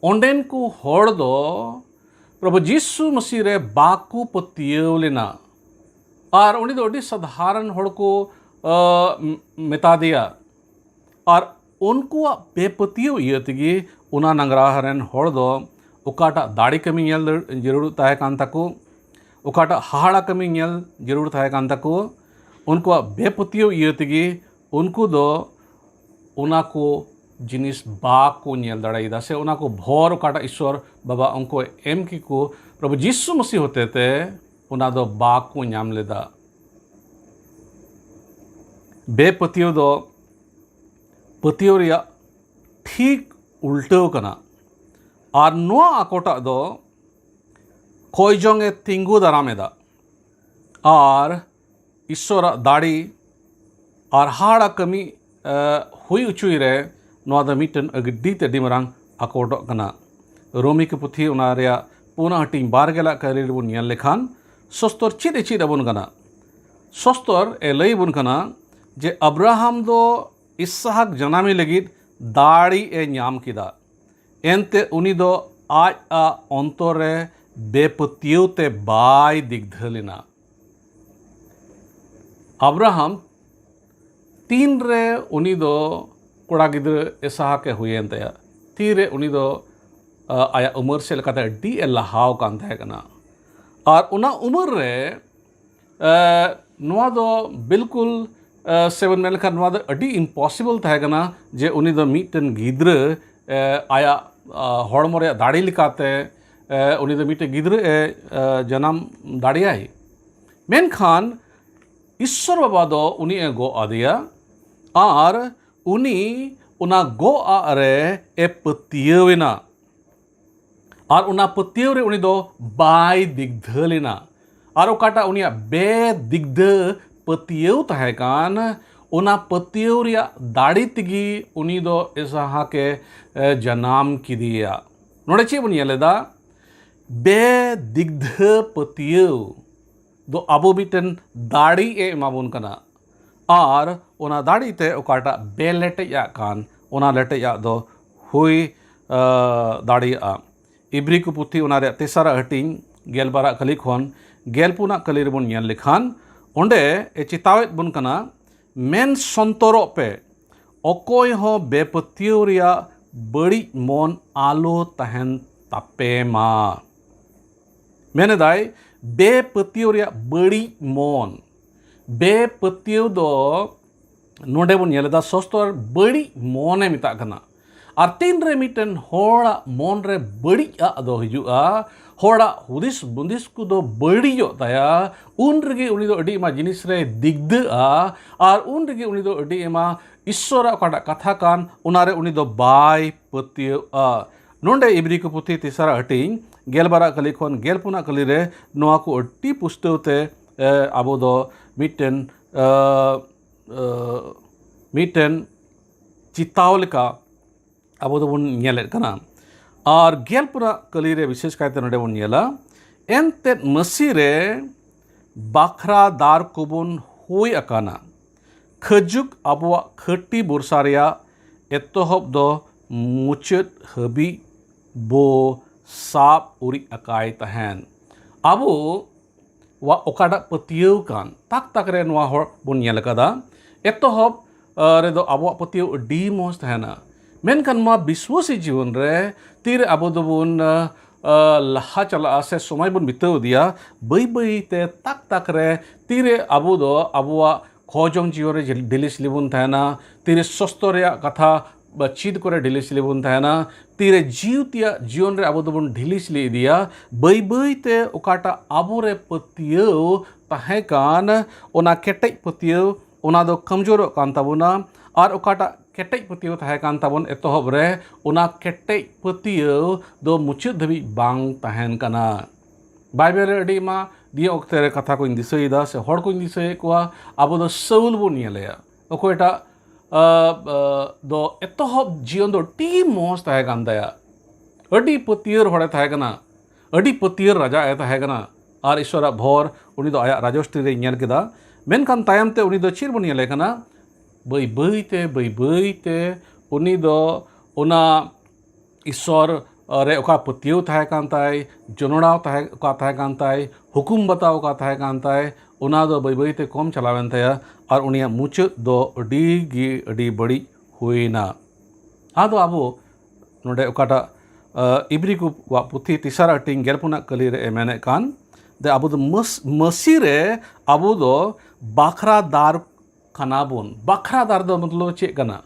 ᱚᱸᱰᱮᱱ ᱠᱚ ᱦᱚᱲ ᱫᱚ ᱯᱨᱚᱵᱷᱩ ᱡᱤᱥᱩ ᱢᱟᱹᱥᱤ ᱨᱮ ᱵᱟᱠᱚ ᱯᱟᱹᱛᱭᱟᱹᱣ ᱞᱮᱱᱟ᱾ ᱟᱨ ᱩᱱᱤ ᱫᱚ ᱟᱹᱰᱤ ᱥᱟᱫᱷᱟᱨᱚᱱ ᱦᱚᱲ ᱠᱚ, ᱟᱸ, ᱢᱮᱛᱟ ᱫᱮᱭᱟ᱾ ᱟᱨ ᱩᱱᱠᱩᱣᱟᱜ ᱵᱮᱯᱟᱹᱛᱭᱟᱹᱣ ᱤᱭᱟᱹ ᱛᱮᱜᱮ ᱚᱱᱟ ᱱᱟᱝᱜᱽᱨᱟᱦᱟ ᱨᱮᱱ ᱦᱚᱲ ᱫᱚ ᱚᱠᱟᱴᱟᱜ ᱫᱟᱲᱮ ᱠᱟᱹᱢᱤ ᱧᱮᱞ ᱡᱟᱹᱨᱩᱲ ᱛᱟᱦᱮᱸ ᱠᱟᱱ ᱛᱟᱠᱚ, ᱚᱠᱟᱴᱟᱜ ᱦᱟᱦᱟᱲᱟ ᱠᱟᱹᱢᱤ ᱧᱮᱞ ᱡᱟᱹᱨᱩᱲ ᱛᱟᱦᱮᱸ ᱠᱟᱱ ᱛᱟᱠᱚ, ᱩᱱᱠᱩᱣᱟᱜ ᱵᱮᱯᱟᱹᱛᱭᱟᱹᱣ ᱤᱭᱟᱹ ᱛᱮᱜᱮ ᱩᱱᱠᱩ ᱫᱚ ᱚᱱᱟ ᱠᱚ ᱡᱤᱱᱤᱥ ᱵᱟᱠᱚ ᱧᱮᱞ ᱫᱟᱲᱮᱭᱟᱫᱟ, ᱥᱮ ᱚᱱᱟ ᱠᱚ ᱵᱷᱚᱨ ᱚᱠᱟᱴᱟᱜ ᱤᱥᱥᱚᱨ ᱵᱟᱵᱟ ᱩᱱᱠᱩ ᱮᱢ ᱠᱮᱠᱚ ᱯᱨᱚᱵᱷᱩ ᱡᱤᱥᱩ ᱢᱟᱹᱥᱤ ᱦᱚᱛᱮ ᱛᱮ, ᱚᱱᱟ ᱫᱚ ᱵᱟᱠᱚ ᱧᱟᱢ ᱞᱮᱫᱟ᱾ ᱵᱮᱯᱟᱹᱛᱭᱟᱹᱣ ᱫᱚ ᱯᱟᱹᱛᱭᱟᱹᱣ ᱨᱮᱭᱟᱜ ᱴᱷᱤᱠ ᱩᱞᱴᱟᱹᱣ ᱠᱟᱱᱟ᱾ ᱟᱨ ᱱᱚᱣᱟ ᱟᱠᱚᱴᱟᱜ ᱫᱚ ᱠᱚᱭᱡᱚᱝ ᱮ ᱛᱤᱸᱜᱩ ᱫᱟᱨᱟᱢ ᱮᱫᱟ᱾ ᱟᱨ ᱤᱥᱥᱚᱨᱟᱜ ᱫᱟᱲᱮ ᱟᱨ ᱦᱟᱦᱟᱲᱟ ᱠᱟᱹᱢᱤ, ᱮ, ᱦᱩᱭ ᱚᱪᱚᱭ ᱨᱮ ᱱᱚᱣᱟ ᱫᱚ ᱢᱤᱫᱴᱮᱱ ᱟᱹᱰᱤ ᱛᱮ ᱟᱹᱰᱤ ᱢᱟᱨᱟᱝ ᱟᱠᱚᱴᱚᱜ ᱠᱟᱱᱟ᱾ ᱨᱳᱢᱤ ᱠᱚ ᱯᱩᱛᱷᱤ ᱚᱱᱟ ᱨᱮᱭᱟᱜ ᱯᱩᱱᱟᱜ ᱦᱟᱹᱴᱤᱧ ᱵᱟᱨ ᱜᱮᱞᱟᱜ ᱠᱟᱹᱨᱤ ᱨᱮᱵᱚᱱ ᱧᱮᱞ ᱞᱮᱠᱷᱟᱱ ᱥᱚᱥᱛᱚᱨ ᱪᱮᱫ ᱮ ᱪᱮᱫ ᱟᱵᱚᱱ ᱠᱟᱱᱟ? ᱥᱚᱥᱛᱚᱨ ᱮ ᱞᱟᱹᱭ ᱟᱵᱚᱱ ᱠᱟᱱᱟ ᱡᱮ ᱟᱵᱨᱟᱦᱟᱢ ᱫᱚ ᱤᱥᱦᱟᱠ ᱡᱟᱱᱟᱢᱤ ᱞᱟᱹᱜᱤᱫ ᱫᱟᱲᱮ ᱮ ᱧᱟᱢ ᱠᱮᱫᱟ, ᱮᱱᱛᱮ ᱩᱱᱤ ᱫᱚ ᱟᱡ ᱟᱜ ᱚᱱᱛᱚᱨ ᱨᱮ ᱵᱮᱯᱟᱹᱛᱭᱟᱹᱣ ᱛᱮ ᱵᱟᱭ ᱫᱤᱜᱫᱷᱟᱹ ᱞᱮᱱᱟ᱾ ᱟᱵᱨᱟᱦᱟᱢ ᱛᱤᱱᱨᱮ ᱩᱱᱤ ᱫᱚ ᱠᱚᱲᱟ ᱜᱤᱫᱽᱨᱟᱹ ᱮᱥᱟᱦᱟᱠ ᱮ ᱦᱩᱭᱮᱱ ᱛᱟᱭᱟ, ᱛᱤᱨᱮ ᱩᱱᱤ ᱫᱚ ᱟᱭᱟᱜ ᱩᱢᱮᱨ ᱥᱮᱫ ᱞᱮᱠᱟᱛᱮ ᱟᱹᱰᱤ ᱮ ᱞᱟᱦᱟᱣ ᱠᱟᱱ ᱛᱟᱦᱮᱸ ᱠᱟᱱᱟ᱾ ᱟᱨ ᱚᱱᱟ ᱩᱢᱮᱨ ᱨᱮ ᱱᱚᱣᱟ ᱫᱚ ᱵᱤᱞᱠᱩᱞ ᱥᱮᱵᱚᱱ ᱢᱮᱱ ᱞᱮᱠᱷᱟᱱ ᱱᱚᱣᱟ ᱫᱚ ᱟᱹᱰᱤ ᱤᱢᱯᱚᱥᱤᱵᱚᱞ ᱛᱟᱦᱮᱸ ᱠᱟᱱᱟ ᱡᱮ ᱩᱱᱤ ᱫᱚ ᱢᱤᱫᱴᱮᱱ ᱜᱤᱫᱽᱨᱟᱹ ᱟᱭᱟᱜ ᱦᱚᱲᱢᱚ ᱨᱮᱭᱟᱜ ᱫᱟᱲᱮ ᱞᱮᱠᱟᱛᱮ ᱩᱱᱤ ᱫᱚ ᱢᱤᱫᱴᱮᱱ ᱜᱤᱫᱽᱨᱟᱹ ᱮ ᱡᱟᱱᱟᱢ ᱫᱟᱲᱮᱭᱟᱭ᱾ ᱢᱮᱱᱠᱷᱟᱱ ᱤᱥᱥᱚᱨ ᱵᱟᱵᱟ ᱫᱚ ᱩᱱᱤ ᱮ ᱜᱚᱜ ᱟᱫᱮᱭᱟ ᱟᱨ ᱩᱱᱤ ᱚᱱᱟ ᱜᱚᱜ ᱟᱜ ᱨᱮ ᱮ ᱯᱟᱹᱛᱭᱟᱹᱣ ᱮᱱᱟ᱾ ᱟᱨ ᱚᱱᱟ ᱯᱟᱹᱛᱭᱟᱹᱣ ᱨᱮ ᱩᱱᱤ ᱫᱚ ᱵᱟᱭ ᱫᱤᱜᱫᱷᱟᱹ ᱞᱮᱱᱟ᱾ ᱟᱨ ᱚᱠᱟᱴᱟᱜ ᱩᱱᱤᱭᱟᱜ ᱵᱮᱫᱤᱜᱫᱷᱟᱹ ᱯᱟᱹᱛᱭᱟᱹᱣ ᱛᱟᱦᱮᱸ ᱠᱟᱱ, ᱚᱱᱟ ᱯᱟᱹᱛᱭᱟᱹᱣ ᱨᱮᱭᱟᱜ ᱫᱟᱲᱮ ᱛᱮᱜᱮ ᱩᱱᱤ ᱫᱚ ᱮᱥᱟᱦᱟᱠ ᱮ ᱡᱟᱱᱟᱢ ᱠᱮᱫᱮᱭᱟ᱾ ᱱᱚᱰᱮ ᱪᱮᱫ ᱵᱚᱱ ᱧᱮᱞ ᱮᱫᱟ? ᱵᱮᱫᱤᱜᱫᱷᱟᱹ ᱯᱟᱹᱛᱭᱟᱹᱣ ᱫᱚ ᱟᱵᱚ ᱢᱤᱫᱴᱮᱱ ᱫᱟᱲᱮ ᱮ ᱮᱢᱟᱵᱚᱱ ᱠᱟᱱᱟ᱾ ᱟᱨ ᱚᱱᱟ ᱫᱟᱲᱮ ᱛᱮ ᱚᱠᱟᱴᱟᱜ ᱵᱮ ᱞᱮᱴᱮᱡ ᱟᱜ ᱠᱟᱱ, ᱚᱱᱟ ᱞᱮᱴᱮᱡ ᱟᱜ ᱫᱚ ᱦᱩᱭ ᱫᱟᱲᱮᱭᱟᱜᱼᱟ᱾ ᱤᱵᱨᱤ ᱠᱚ ᱯᱩᱛᱷᱤ ᱚᱱᱟ ᱨᱮᱭᱟᱜ ᱛᱮᱥᱟᱨᱟᱜ ᱦᱟᱹᱴᱤᱧ ᱜᱮᱞ ᱵᱟᱨᱟᱜ ᱠᱟᱹᱞᱤ ᱠᱷᱚᱱ ᱜᱮᱞ ᱯᱩᱱᱟᱜ ᱠᱟᱹᱞᱤ ᱨᱮᱵᱚᱱ ᱧᱮᱞ ᱞᱮᱠᱷᱟᱱ, ᱚᱸᱰᱮ ᱮ ᱪᱮᱛᱟᱣᱮᱫ ᱵᱚᱱ ᱠᱟᱱᱟ, ᱢᱮᱱ ᱥᱚᱱᱛᱚᱨᱚᱜ ᱯᱮ, ᱚᱠᱚᱭ ᱦᱚᱸ ᱵᱮᱯᱟᱹᱛᱭᱟᱹᱣ ᱨᱮᱭᱟᱜ ᱵᱟᱹᱲᱤᱡ ᱢᱚᱱ ᱟᱞᱚ ᱛᱟᱦᱮᱱ ᱛᱟᱯᱮ ᱢᱟ᱾ ᱢᱮᱱᱮᱫᱟᱭ, ᱵᱮᱯᱟᱹᱛᱭᱟᱹᱣ ᱨᱮᱭᱟᱜ ᱵᱟᱹᱲᱤᱡ ᱢᱚᱱ᱾ ᱵᱮᱯᱟᱹᱛᱭᱟᱹᱣ ᱫᱚ ᱱᱚᱰᱮ ᱵᱚᱱ ᱧᱮᱞ ᱮᱫᱟ ᱥᱚᱥᱛᱚᱨ ᱵᱟᱹᱲᱤᱡ ᱢᱚᱱᱮ ᱢᱮᱛᱟᱜ ᱠᱟᱱᱟ᱾ ᱟᱨ ᱛᱤᱱᱨᱮ ᱢᱤᱫᱴᱮᱱ ᱦᱚᱲᱟᱜ ᱢᱚᱱ ᱨᱮ ᱵᱟᱹᱲᱤᱡ ᱟᱜ ᱫᱚ ᱦᱤᱡᱩᱜᱼᱟ, ᱦᱚᱲᱟᱜ ᱦᱩᱫᱤᱥ ᱵᱩᱸᱫᱤᱥ ᱠᱚᱫᱚ ᱵᱟᱹᱲᱤᱡᱚᱜ ᱛᱟᱭᱟ, ᱩᱱ ᱨᱮᱜᱮ ᱩᱱᱤ ᱫᱚ ᱟᱹᱰᱤ ᱟᱭᱢᱟ ᱡᱤᱱᱤᱥ ᱨᱮ ᱫᱤᱜᱫᱟᱹᱜᱼᱟ᱾ ᱟᱨ ᱩᱱ ᱨᱮᱜᱮ ᱩᱱᱤ ᱫᱚ ᱟᱹᱰᱤ ᱟᱭᱢᱟ ᱤᱥᱥᱚᱨᱟᱜ ᱚᱠᱟᱴᱟᱜ ᱠᱟᱛᱷᱟ ᱠᱟᱱ, ᱚᱱᱟᱨᱮ ᱩᱱᱤ ᱫᱚ ᱵᱟᱭ ᱯᱟᱹᱛᱭᱟᱹᱜᱼᱟ᱾ ᱱᱚᱰᱮ ᱤᱵᱨᱤ ᱠᱚ ᱯᱩᱛᱷᱤ ᱛᱮᱥᱟᱨᱟᱜ ᱦᱟᱹᱴᱤᱧ ᱜᱮᱞ ᱵᱟᱨᱟᱜ ᱠᱟᱹᱞᱤ ᱠᱷᱚᱱ ᱜᱮᱞ ᱯᱩᱱᱟᱜ ᱠᱟᱹᱞᱤ ᱨᱮ ᱱᱚᱣᱟ ᱠᱚ ᱟᱹᱰᱤ ᱯᱩᱥᱴᱟᱹᱣ ᱛᱮ ᱮ, ᱟᱵᱚ ᱫᱚ ᱢᱤᱫᱴᱮᱱ ᱮ, ᱮ, ᱢᱤᱫᱴᱮᱱ ᱪᱤᱛᱟᱣ ᱞᱮᱠᱟ ᱟᱵᱚ ᱫᱚᱵᱚᱱ ᱧᱮᱞᱮᱫ ᱠᱟᱱᱟ᱾ ᱟᱨ ᱜᱮᱞ ᱯᱩᱱᱟᱜ ᱠᱟᱹᱞᱤ ᱨᱮ ᱵᱤᱥᱮᱥ ᱠᱟᱭᱛᱮ ᱱᱚᱰᱮ ᱵᱚᱱ ᱧᱮᱞᱟ, ᱮᱱᱛᱮᱫ ᱢᱟᱹᱥᱤ ᱨᱮ ᱵᱟᱠᱷᱨᱟ ᱫᱟᱨ ᱠᱚᱵᱚᱱ ᱦᱩᱭ ᱟᱠᱟᱱᱟ᱾ ᱠᱷᱟᱹᱡᱩᱜ ᱟᱵᱚᱣᱟᱜ ᱠᱷᱟᱹᱴᱤ ᱵᱚᱨᱥᱟ ᱨᱮᱭᱟᱜ ᱮᱛᱚᱦᱚᱵ ᱫᱚ ᱢᱩᱪᱟᱹᱫ ᱦᱟᱹᱵᱤᱡ ᱵᱚ ᱥᱟᱵ ᱩᱨᱤᱡ ᱟᱠᱟᱭ ᱛᱟᱦᱮᱱ᱾ ᱟᱵᱚ ᱣᱟᱜ ᱚᱠᱟᱴᱟᱜ ᱯᱟᱹᱛᱭᱟᱹᱣ ᱠᱟᱱ ᱛᱟᱠ ᱛᱟᱠ ᱨᱮ ᱱᱚᱣᱟ ᱦᱚᱲ ᱵᱚᱱ ᱧᱮᱞ ᱟᱠᱟᱫᱟ ᱮᱛᱚᱦᱚᱵ ᱟᱸ, ᱨᱮᱫᱚ ᱟᱵᱚᱣᱟᱜ ᱯᱟᱹᱛᱭᱟᱹᱣ ᱟᱹᱰᱤ ᱢᱚᱡᱽ ᱛᱟᱦᱮᱱᱟ, ᱢᱮᱱᱠᱷᱟᱱ ᱱᱚᱣᱟ ᱵᱤᱥᱣᱟᱹᱥᱤ ᱡᱤᱭᱚᱱ ᱨᱮ ᱛᱤᱨᱮ ᱟᱵᱚ ᱫᱚᱵᱚᱱ ᱟᱸ, ᱟᱸ, ᱞᱟᱦᱟ ᱪᱟᱞᱟᱜᱼᱟ ᱥᱮ ᱥᱚᱢᱚᱭ ᱵᱚᱱ ᱵᱤᱛᱟᱹᱣ ᱤᱫᱤᱭᱟ, ᱵᱟᱹᱭ ᱵᱟᱹᱭ ᱛᱮ ᱛᱟᱠ ᱛᱟᱠ ᱨᱮ ᱛᱤᱨᱮ ᱟᱵᱚ ᱫᱚ ᱟᱵᱚᱣᱟᱜ ᱠᱷᱚᱡᱚᱝ ᱡᱤᱭᱚᱱ ᱨᱮ ᱰᱷᱤᱞᱤᱥ ᱞᱤᱵᱚᱱ ᱛᱟᱦᱮᱱᱟ, ᱛᱤᱨᱮ ᱥᱚᱥᱛᱚ ᱨᱮᱭᱟᱜ ᱠᱟᱛᱷᱟ ᱵᱟ ᱪᱤᱫ ᱠᱚᱨᱮ ᱰᱷᱤᱞᱤᱥ ᱞᱤᱵᱚᱱ ᱛᱟᱦᱮᱱᱟ, ᱛᱤᱨᱮ ᱡᱤᱣ ᱛᱮᱭᱟᱜ ᱡᱤᱭᱚᱱ ᱨᱮ ᱟᱵᱚ ᱫᱚᱵᱚᱱ ᱰᱷᱤᱞᱤᱥ ᱞᱤ ᱤᱫᱤᱭᱟ, ᱵᱟᱹᱭ ᱵᱟᱹᱭ ᱛᱮ ᱚᱠᱟᱴᱟᱜ ᱟᱵᱚᱨᱮ ᱯᱟᱹᱛᱭᱟᱹᱣ ᱛᱟᱦᱮᱸ ᱠᱟᱱ, ᱚᱱᱟ ᱠᱮᱴᱮᱡ ᱯᱟᱹᱛᱭᱟᱹᱣ ᱚᱱᱟ ᱫᱚ ᱠᱚᱢᱡᱳᱨᱚᱜ ᱠᱟᱱ ᱛᱟᱵᱚᱱᱟ᱾ ᱟᱨ ᱚᱠᱟᱴᱟᱜ ᱠᱮᱴᱮᱡ ᱯᱟᱹᱛᱭᱟᱹᱣ ᱛᱟᱦᱮᱸ ᱠᱟᱱ ᱛᱟᱵᱚᱱ ᱮᱛᱚᱦᱚᱵ ᱨᱮ, ᱚᱱᱟ ᱠᱮᱴᱮᱡ ᱯᱟᱹᱛᱭᱟᱹᱣ ᱫᱚ ᱢᱩᱪᱟᱹᱫ ᱫᱷᱟᱹᱵᱤᱡ ᱵᱟᱝ ᱛᱟᱦᱮᱱ ᱠᱟᱱᱟ᱾ ᱵᱟᱭᱵᱮᱞ ᱨᱮ ᱟᱹᱰᱤ ᱟᱭᱢᱟ ᱫᱤᱭᱟᱹ ᱚᱠᱛᱮ ᱨᱮ ᱠᱟᱛᱷᱟ ᱠᱚᱧ ᱫᱤᱥᱟᱹᱭᱮᱫᱟ ᱥᱮ ᱦᱚᱲ ᱠᱚᱧ ᱫᱤᱥᱟᱹᱭᱮᱫ ᱠᱚᱣᱟ, ᱟᱵᱚ ᱫᱚ ᱥᱟᱹᱣᱩᱞ ᱵᱚᱱ ᱧᱮᱞᱮᱭᱟ, ᱚᱠᱚᱭᱴᱟᱜ ᱟᱸ, ᱟᱸ, ᱫᱚ ᱮᱛᱚᱦᱚᱵ ᱡᱤᱭᱚᱱ ᱫᱚ ᱟᱹᱰᱤ ᱢᱚᱡᱽ ᱛᱟᱦᱮᱸ ᱠᱟᱱ ᱛᱟᱭᱟ, ᱟᱹᱰᱤ ᱯᱟᱹᱛᱭᱟᱹᱨ ᱦᱚᱲᱮ ᱛᱟᱦᱮᱸ ᱠᱟᱱᱟ, ᱟᱹᱰᱤ ᱯᱟᱹᱛᱭᱟᱹᱨ ᱨᱟᱡᱟ ᱮ ᱛᱟᱦᱮᱸ ᱠᱟᱱᱟ, ᱟᱨ ᱤᱥᱚᱨᱟᱜ ᱵᱷᱚᱨ ᱩᱱᱤ ᱫᱚ ᱟᱭᱟᱜ ᱨᱟᱡᱚᱥᱴᱤ ᱨᱮᱭ ᱧᱮᱞ ᱠᱮᱫᱟ᱾ ᱢᱮᱱᱠᱷᱟᱱ ᱛᱟᱭᱚᱢ ᱛᱮ ᱩᱱᱤ ᱫᱚ ᱪᱮᱫ ᱵᱚᱱ ᱧᱮᱞᱮ ᱠᱟᱱᱟ? ᱵᱟᱹᱭ ᱵᱟᱹᱭ ᱛᱮ, ᱵᱟᱹᱭ ᱵᱟᱹᱭ ᱛᱮ ᱩᱱᱤ ᱫᱚ ᱚᱱᱟ ᱤᱥᱚᱨ ᱨᱮ ᱚᱠᱟ ᱯᱟᱹᱛᱭᱟᱹᱣ ᱛᱟᱦᱮᱸ ᱠᱟᱱ ᱛᱟᱭ, ᱡᱚᱱᱚᱲᱟᱣ ᱛᱟᱦᱮᱸ, ᱚᱠᱟ ᱛᱟᱦᱮᱸ ᱠᱟᱱ ᱛᱟᱭ, ᱦᱩᱠᱩᱢ ᱵᱟᱛᱟᱣ ᱚᱠᱟ ᱛᱟᱦᱮᱸ ᱠᱟᱱ ᱛᱟᱭ, ᱚᱱᱟ ᱫᱚ ᱵᱟᱹᱭ ᱵᱟᱹᱭ ᱛᱮ ᱠᱚᱢ ᱪᱟᱞᱟᱣᱮᱱ ᱛᱟᱭᱟ᱾ ᱟᱨ ᱩᱱᱤᱭᱟᱜ ᱢᱩᱪᱟᱹᱫ ᱫᱚ ᱟᱹᱰᱤ ᱜᱮ ᱟᱹᱰᱤ ᱵᱟᱹᱲᱤᱡ ᱦᱩᱭᱱᱟ᱾ ᱟᱫᱚ ᱟᱵᱚ ᱱᱚᱰᱮ ᱚᱠᱟᱴᱟᱜ, ᱟᱸ, ᱤᱵᱨᱤ ᱠᱚᱣᱟᱜ ᱯᱩᱛᱷᱤ ᱛᱮᱥᱟᱨ ᱦᱟᱹᱴᱤᱧ ᱜᱮᱞ ᱯᱩᱱᱟᱜ ᱠᱟᱹᱞᱤ ᱨᱮ ᱮ ᱢᱮᱱᱮᱫ ᱠᱟᱱ, ᱫᱮ ᱟᱵᱚ ᱫᱚ ᱢᱟᱹᱥ-, ᱢᱟᱹᱥᱤ ᱨᱮ ᱟᱵᱚ ᱫᱚ ᱵᱟᱠᱷᱨᱟ ᱫᱟᱨ ᱠᱟᱱᱟ ᱵᱚᱱ᱾ ᱵᱟᱠᱷᱨᱟ ᱫᱟᱨ ᱫᱚ ᱢᱚᱛᱞᱚᱵ ᱪᱮᱫ ᱠᱟᱱᱟ?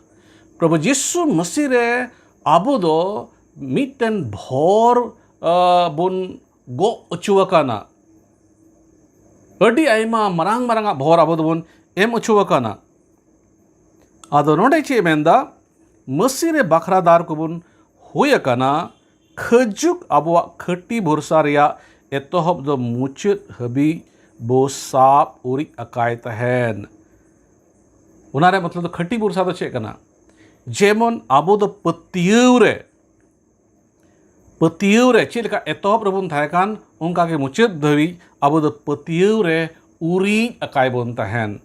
ᱯᱨᱚᱵᱷᱩ ᱡᱤᱥᱩ ᱢᱟᱹᱥᱤ ᱨᱮ ᱟᱵᱚ ᱫᱚ ᱢᱤᱫᱴᱮᱱ ᱵᱷᱚᱨ, ᱟᱸ, ᱵᱚᱱ ᱜᱚᱜ ᱚᱪᱚ ᱟᱠᱟᱱᱟ᱾ ᱟᱹᱰᱤ ᱟᱭᱢᱟ ᱢᱟᱨᱟᱝ ᱢᱟᱨᱟᱝ ᱟᱜ ᱵᱷᱚᱨ ᱟᱵᱚ ᱫᱚᱵᱚᱱ ᱮᱢ ᱚᱪᱚ ᱟᱠᱟᱱᱟ᱾ ᱟᱫᱚ ᱱᱚᱰᱮ ᱪᱮᱫ ᱮ ᱢᱮᱱᱫᱟ? ᱢᱟᱹᱥᱤ ᱨᱮ ᱵᱟᱠᱷᱨᱟ ᱫᱟᱨ ᱠᱚᱵᱚᱱ ᱦᱩᱭ ᱟᱠᱟᱱᱟ, ᱠᱷᱟᱹᱡᱩᱜ ᱟᱵᱚᱣᱟᱜ ᱠᱷᱟᱹᱴᱤ ᱵᱷᱚᱨᱥᱟ ᱨᱮᱭᱟᱜ ᱮᱛᱚᱦᱚᱵ ᱫᱚ ᱢᱩᱪᱟᱹᱫ ᱦᱟᱹᱵᱤᱡ ᱵᱚ ᱥᱟᱵ ᱩᱨᱤᱡ ᱟᱠᱟᱭ ᱛᱟᱦᱮᱱ᱾ ᱚᱱᱟ ᱨᱮ ᱢᱚᱛᱞᱚᱵ ᱫᱚ ᱠᱷᱟᱹᱴᱤ ᱵᱷᱚᱨᱥᱟ ᱫᱚ ᱪᱮᱫ ᱠᱟᱱᱟ? ᱡᱮᱢᱚᱱ ᱟᱵᱚ ᱫᱚ ᱯᱟᱹᱛᱭᱟᱹᱣ ᱨᱮ, ᱯᱟᱹᱛᱭᱟᱹᱣ ᱨᱮ ᱪᱮᱫ ᱞᱮᱠᱟ ᱮᱛᱚᱦᱚᱵ ᱨᱮᱵᱚᱱ ᱛᱟᱦᱮᱸ ᱠᱟᱱ, ᱚᱱᱠᱟ ᱜᱮ ᱢᱩᱪᱟᱹᱫ ᱫᱷᱟᱹᱵᱤᱡ ᱟᱵᱚ ᱫᱚ ᱯᱟᱹᱛᱭᱟᱹᱣ ᱨᱮ ᱩᱨᱤᱡ ᱟᱠᱟᱭ ᱵᱚᱱ ᱛᱟᱦᱮᱱ᱾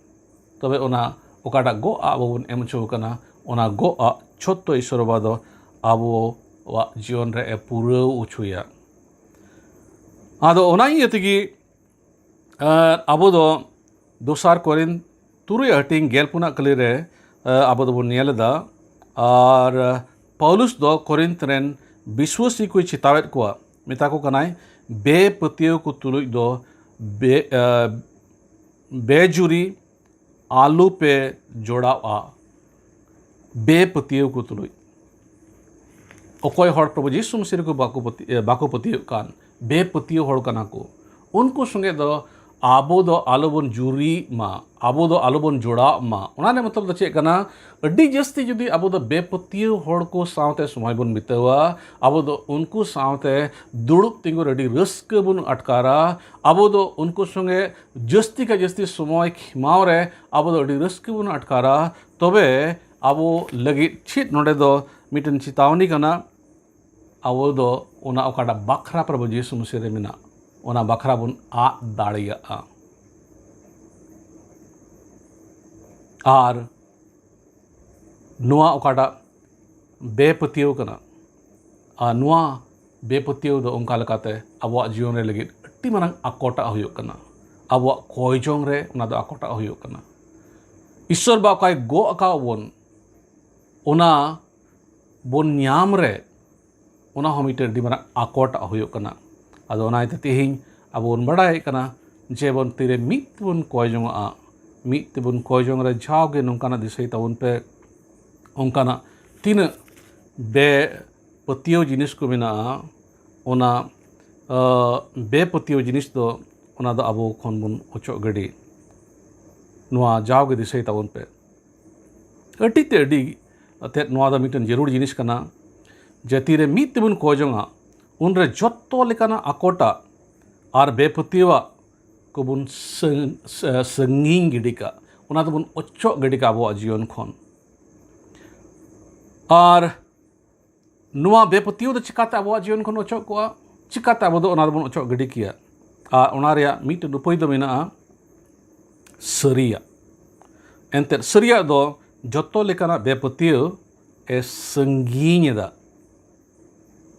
ᱛᱚᱵᱮ ᱚᱱᱟ ᱚᱠᱟᱴᱟᱜ ᱜᱚᱜ ᱟᱜ ᱵᱟᱵᱚᱱ ᱮᱢ ᱦᱚᱪᱚ ᱟᱠᱟᱱᱟ, ᱚᱱᱟ ᱜᱚᱜ ᱟᱜ ᱪᱷᱚᱛᱛᱚ ᱤᱥᱚᱨ ᱵᱟᱵᱟ ᱫᱚ ᱟᱵᱚᱣᱟᱜ ᱡᱤᱭᱚᱱ ᱨᱮ ᱮ ᱯᱩᱨᱟᱹᱣ ᱦᱚᱪᱚᱭᱟ᱾ ᱟᱫᱚ ᱚᱱᱟ ᱤᱭᱟᱹ ᱛᱮᱜᱮ, ᱟᱨ ᱟᱵᱚ ᱫᱚ ᱫᱚᱥᱟᱨ ᱠᱚᱨᱤᱱᱛᱷ ᱛᱩᱨᱩᱭ ᱦᱟᱹᱴᱤᱧ ᱜᱮᱞ ᱯᱩᱱᱟᱜ ᱠᱟᱹᱞᱤ ᱨᱮ, ᱮ, ᱟᱵᱚ ᱫᱚᱵᱚᱱ ᱧᱮᱞ ᱮᱫᱟ᱾ ᱟᱨ, ᱮ, ᱯᱟᱣᱞᱩᱥ ᱫᱚ ᱠᱚᱨᱤᱱᱛᱷ ᱨᱮᱱ ᱵᱤᱥᱣᱟᱹᱥᱤ ᱠᱚᱭ ᱪᱮᱛᱟᱣᱮᱫ ᱠᱚᱣᱟ, ᱢᱮᱛᱟ ᱠᱚ ᱠᱟᱱᱟᱭ, "ᱵᱮᱯᱟᱹᱛᱭᱟᱹᱣ ᱠᱚ ᱛᱩᱞᱩᱡ ᱫᱚ ᱵᱮ-, ᱮ, ᱵᱮᱡᱩᱨᱤ ᱟᱞᱚ ᱯᱮ ᱡᱚᱲᱟᱣᱜᱼᱟ, ᱵᱮᱯᱟᱹᱛᱭᱟᱹᱣ ᱠᱚ ᱛᱩᱞᱩᱡ᱾" ᱚᱠᱚᱭ ᱦᱚᱲ ᱯᱨᱚᱵᱷᱩ ᱡᱤᱥᱩ ᱢᱟᱹᱥᱤ ᱨᱮᱠᱚ ᱵᱟᱠᱚ ᱯᱟᱹᱛᱭᱟᱹ-, ᱵᱟᱠᱚ ᱯᱟᱹᱛᱭᱟᱹᱜ ᱠᱟᱱ, ᱵᱮᱯᱟᱹᱛᱭᱟᱹᱣ ᱦᱚᱲ ᱠᱟᱱᱟ ᱠᱚ, ᱩᱱᱠᱩ ᱥᱚᱸᱜᱮ ᱫᱚ ᱟᱵᱚ ᱫᱚ ᱟᱞᱚᱵᱚᱱ ᱡᱩᱨᱤᱜ ᱢᱟ, ᱟᱵᱚ ᱫᱚ ᱟᱞᱚᱵᱚᱱ ᱡᱚᱲᱟᱣ ᱢᱟ᱾ ᱚᱱᱟ ᱨᱮᱭᱟᱜ ᱢᱚᱛᱞᱚᱵ ᱫᱚ ᱪᱮᱫ ᱠᱟᱱᱟ? ᱟᱹᱰᱤ ᱡᱟᱹᱥᱛᱤ ᱡᱩᱫᱤ ᱟᱵᱚ ᱫᱚ ᱵᱮᱯᱟᱹᱛᱭᱟᱹᱣ ᱦᱚᱲ ᱠᱚ ᱥᱟᱶᱛᱮ ᱥᱚᱢᱚᱭ ᱵᱚᱱ ᱵᱤᱛᱟᱹᱣᱟ, ᱟᱵᱚ ᱫᱚ ᱩᱱᱠᱩ ᱥᱟᱶᱛᱮ ᱫᱩᱲᱩᱵ ᱛᱤᱸᱜᱩ ᱨᱮ ᱟᱹᱰᱤ ᱨᱟᱹᱥᱠᱟᱹ ᱵᱚᱱ ᱟᱴᱠᱟᱨᱟ, ᱟᱵᱚ ᱫᱚ ᱩᱱᱠᱩ ᱥᱚᱸᱜᱮ ᱡᱟᱹᱥᱛᱤ ᱠᱷᱚᱱ ᱡᱟᱹᱥᱛᱤ ᱥᱚᱢᱚᱭ ᱠᱷᱮᱢᱟᱣ ᱨᱮ ᱟᱵᱚ ᱫᱚ ᱟᱹᱰᱤ ᱨᱟᱹᱥᱠᱟᱹ ᱵᱚᱱ ᱟᱴᱠᱟᱨᱟ᱾ ᱛᱚᱵᱮ ᱟᱵᱚ ᱞᱟᱹᱜᱤᱫ ᱪᱮᱫ ᱱᱚᱰᱮ ᱫᱚ ᱢᱤᱫᱴᱮᱱ ᱪᱮᱛᱟᱣᱱᱤ ᱠᱟᱱᱟ? ᱟᱵᱚ ᱫᱚ ᱚᱱᱟ ᱚᱠᱟᱴᱟᱜ ᱵᱟᱠᱷᱨᱟ ᱯᱨᱚᱵᱷᱩ ᱡᱤᱥᱩ ᱢᱟᱹᱥᱤ ᱨᱮ ᱢᱮᱱᱟᱜ, ᱚᱱᱟ ᱵᱟᱠᱷᱨᱟ ᱵᱚᱱ ᱟᱫ ᱫᱟᱲᱮᱭᱟᱜᱼᱟ᱾ ᱟᱨ ᱱᱚᱣᱟ ᱚᱠᱟᱴᱟᱜ ᱵᱮᱯᱟᱹᱛᱭᱟᱹᱣ ᱠᱟᱱᱟ, ᱟᱨ ᱱᱚᱣᱟ ᱵᱮᱯᱟᱹᱛᱭᱟᱹᱣ ᱫᱚ ᱚᱱᱠᱟ ᱞᱮᱠᱟᱛᱮ ᱟᱵᱚᱣᱟᱜ ᱡᱤᱭᱚᱱ ᱨᱮ ᱞᱟᱹᱜᱤᱫ ᱟᱹᱰᱤ ᱢᱟᱨᱟᱝ ᱟᱠᱚᱴᱟᱜ ᱦᱩᱭᱩᱜ ᱠᱟᱱᱟ᱾ ᱟᱵᱚᱣᱟᱜ ᱠᱚᱭ ᱡᱚᱝ ᱨᱮ ᱚᱱᱟ ᱫᱚ ᱟᱠᱚᱴᱟᱜ ᱦᱩᱭᱩᱜ ᱠᱟᱱᱟ᱾ ᱤᱥᱥᱚᱨ ᱵᱟ ᱚᱠᱟᱭ ᱜᱚᱜ ᱟᱠᱟᱫ ᱵᱚᱱ, ᱚᱱᱟ ᱵᱚᱱ ᱧᱟᱢ ᱨᱮ, ᱚᱱᱟ ᱦᱚᱸ ᱢᱤᱫᱴᱮᱱ ᱟᱹᱰᱤ ᱢᱟᱨᱟᱝ ᱟᱠᱚᱴᱟᱜ ᱦᱩᱭᱩᱜ ᱠᱟᱱᱟ᱾ ᱟᱫᱚ ᱚᱱᱟ ᱤᱭᱟᱹᱛᱮ ᱛᱮᱦᱮᱧ ᱟᱵᱚ ᱵᱚᱱ ᱵᱟᱲᱟᱭᱮᱫ ᱠᱟᱱᱟ ᱡᱮ ᱵᱚᱱ ᱛᱤᱨᱮ ᱢᱤᱫ ᱛᱮᱵᱚᱱ ᱠᱚᱭ ᱡᱚᱝᱟᱜᱼᱟ, ᱢᱤᱫ ᱛᱮᱵᱚᱱ ᱠᱚᱭ ᱡᱚᱝ ᱨᱮ ᱡᱟᱣᱜᱮ ᱱᱚᱝᱠᱟᱱᱟᱜ ᱫᱤᱥᱟᱹᱭ ᱛᱟᱵᱚᱱ ᱯᱮ, ᱚᱱᱠᱟᱱᱟᱜ ᱛᱤᱱᱟᱹᱜ ᱵᱮ ᱯᱟᱹᱛᱭᱟᱹᱣ ᱡᱤᱱᱤᱥ ᱠᱚ ᱢᱮᱱᱟᱜᱼᱟ, ᱚᱱᱟ, ᱟᱹ, ᱵᱮᱯᱟᱹᱛᱭᱟᱹᱣ ᱡᱤᱱᱤᱥ ᱫᱚ, ᱚᱱᱟ ᱫᱚ ᱟᱵᱚ ᱠᱷᱚᱱ ᱵᱚᱱ ᱚᱪᱚᱜ ᱜᱤᱰᱤ᱾ ᱱᱚᱣᱟ ᱡᱟᱣᱜᱮ ᱫᱤᱥᱟᱹᱭ ᱛᱟᱵᱚᱱ ᱯᱮ᱾ ᱟᱹᱰᱤ ᱛᱮ ᱟᱹᱰᱤ ᱟᱛᱮᱫ ᱱᱚᱣᱟ ᱫᱚ ᱢᱤᱫᱴᱮᱱ ᱡᱟᱹᱨᱩᱲ ᱡᱤᱱᱤᱥ ᱠᱟᱱᱟ᱾ ᱡᱟᱹᱛᱤ ᱨᱮ ᱢᱤᱫ ᱛᱮᱵᱚᱱ ᱠᱚᱭ ᱡᱚᱝᱟ, ᱩᱱᱨᱮ ᱡᱚᱛᱚ ᱞᱮᱠᱟᱱᱟᱜ ᱟᱠᱚᱴᱟᱜ ᱟᱨ ᱵᱮᱯᱟᱹᱛᱭᱟᱹᱣᱟᱜ ᱠᱚᱵᱚᱱ ᱥᱟᱹ-, ᱥᱟᱹ-, ᱥᱟᱺᱜᱤᱧ ᱜᱤᱰᱤ ᱠᱟᱜ, ᱚᱱᱟ ᱫᱚᱵᱚᱱ ᱚᱪᱚᱜ ᱜᱤᱰᱤ ᱠᱟᱜ ᱟᱵᱚᱣᱟᱜ ᱡᱤᱭᱚᱱ ᱠᱷᱚᱱ᱾ ᱟᱨ ᱱᱚᱣᱟ ᱵᱮᱯᱟᱹᱛᱭᱟᱹᱣ ᱫᱚ ᱪᱤᱠᱟᱛᱮ ᱟᱵᱚᱣᱟᱜ ᱡᱤᱭᱚᱱ ᱠᱷᱚᱱ ᱚᱪᱚᱜ ᱠᱚᱜᱼᱟ? ᱪᱤᱠᱟᱛᱮ ᱟᱵᱚ ᱫᱚ ᱚᱱᱟ ᱫᱚᱵᱚᱱ ᱚᱪᱚᱜ ᱜᱤᱰᱤ ᱠᱮᱭᱟ? ᱟᱨ ᱚᱱᱟ ᱨᱮᱭᱟᱜ ᱢᱤᱫᱴᱮᱱ ᱩᱯᱟᱹᱭ ᱫᱚ ᱢᱮᱱᱟᱜᱼᱟ, ᱥᱟᱹᱨᱤᱭᱟᱜ᱾ ᱮᱱᱛᱮᱫ ᱥᱟᱹᱨᱤᱭᱟᱜ ᱫᱚ ᱡᱚᱛᱚ ᱞᱮᱠᱟᱱᱟᱜ ᱵᱮᱯᱟᱹᱛᱭᱟᱹᱣ ᱮ ᱥᱟᱺᱜᱤᱧ ᱮᱫᱟ᱾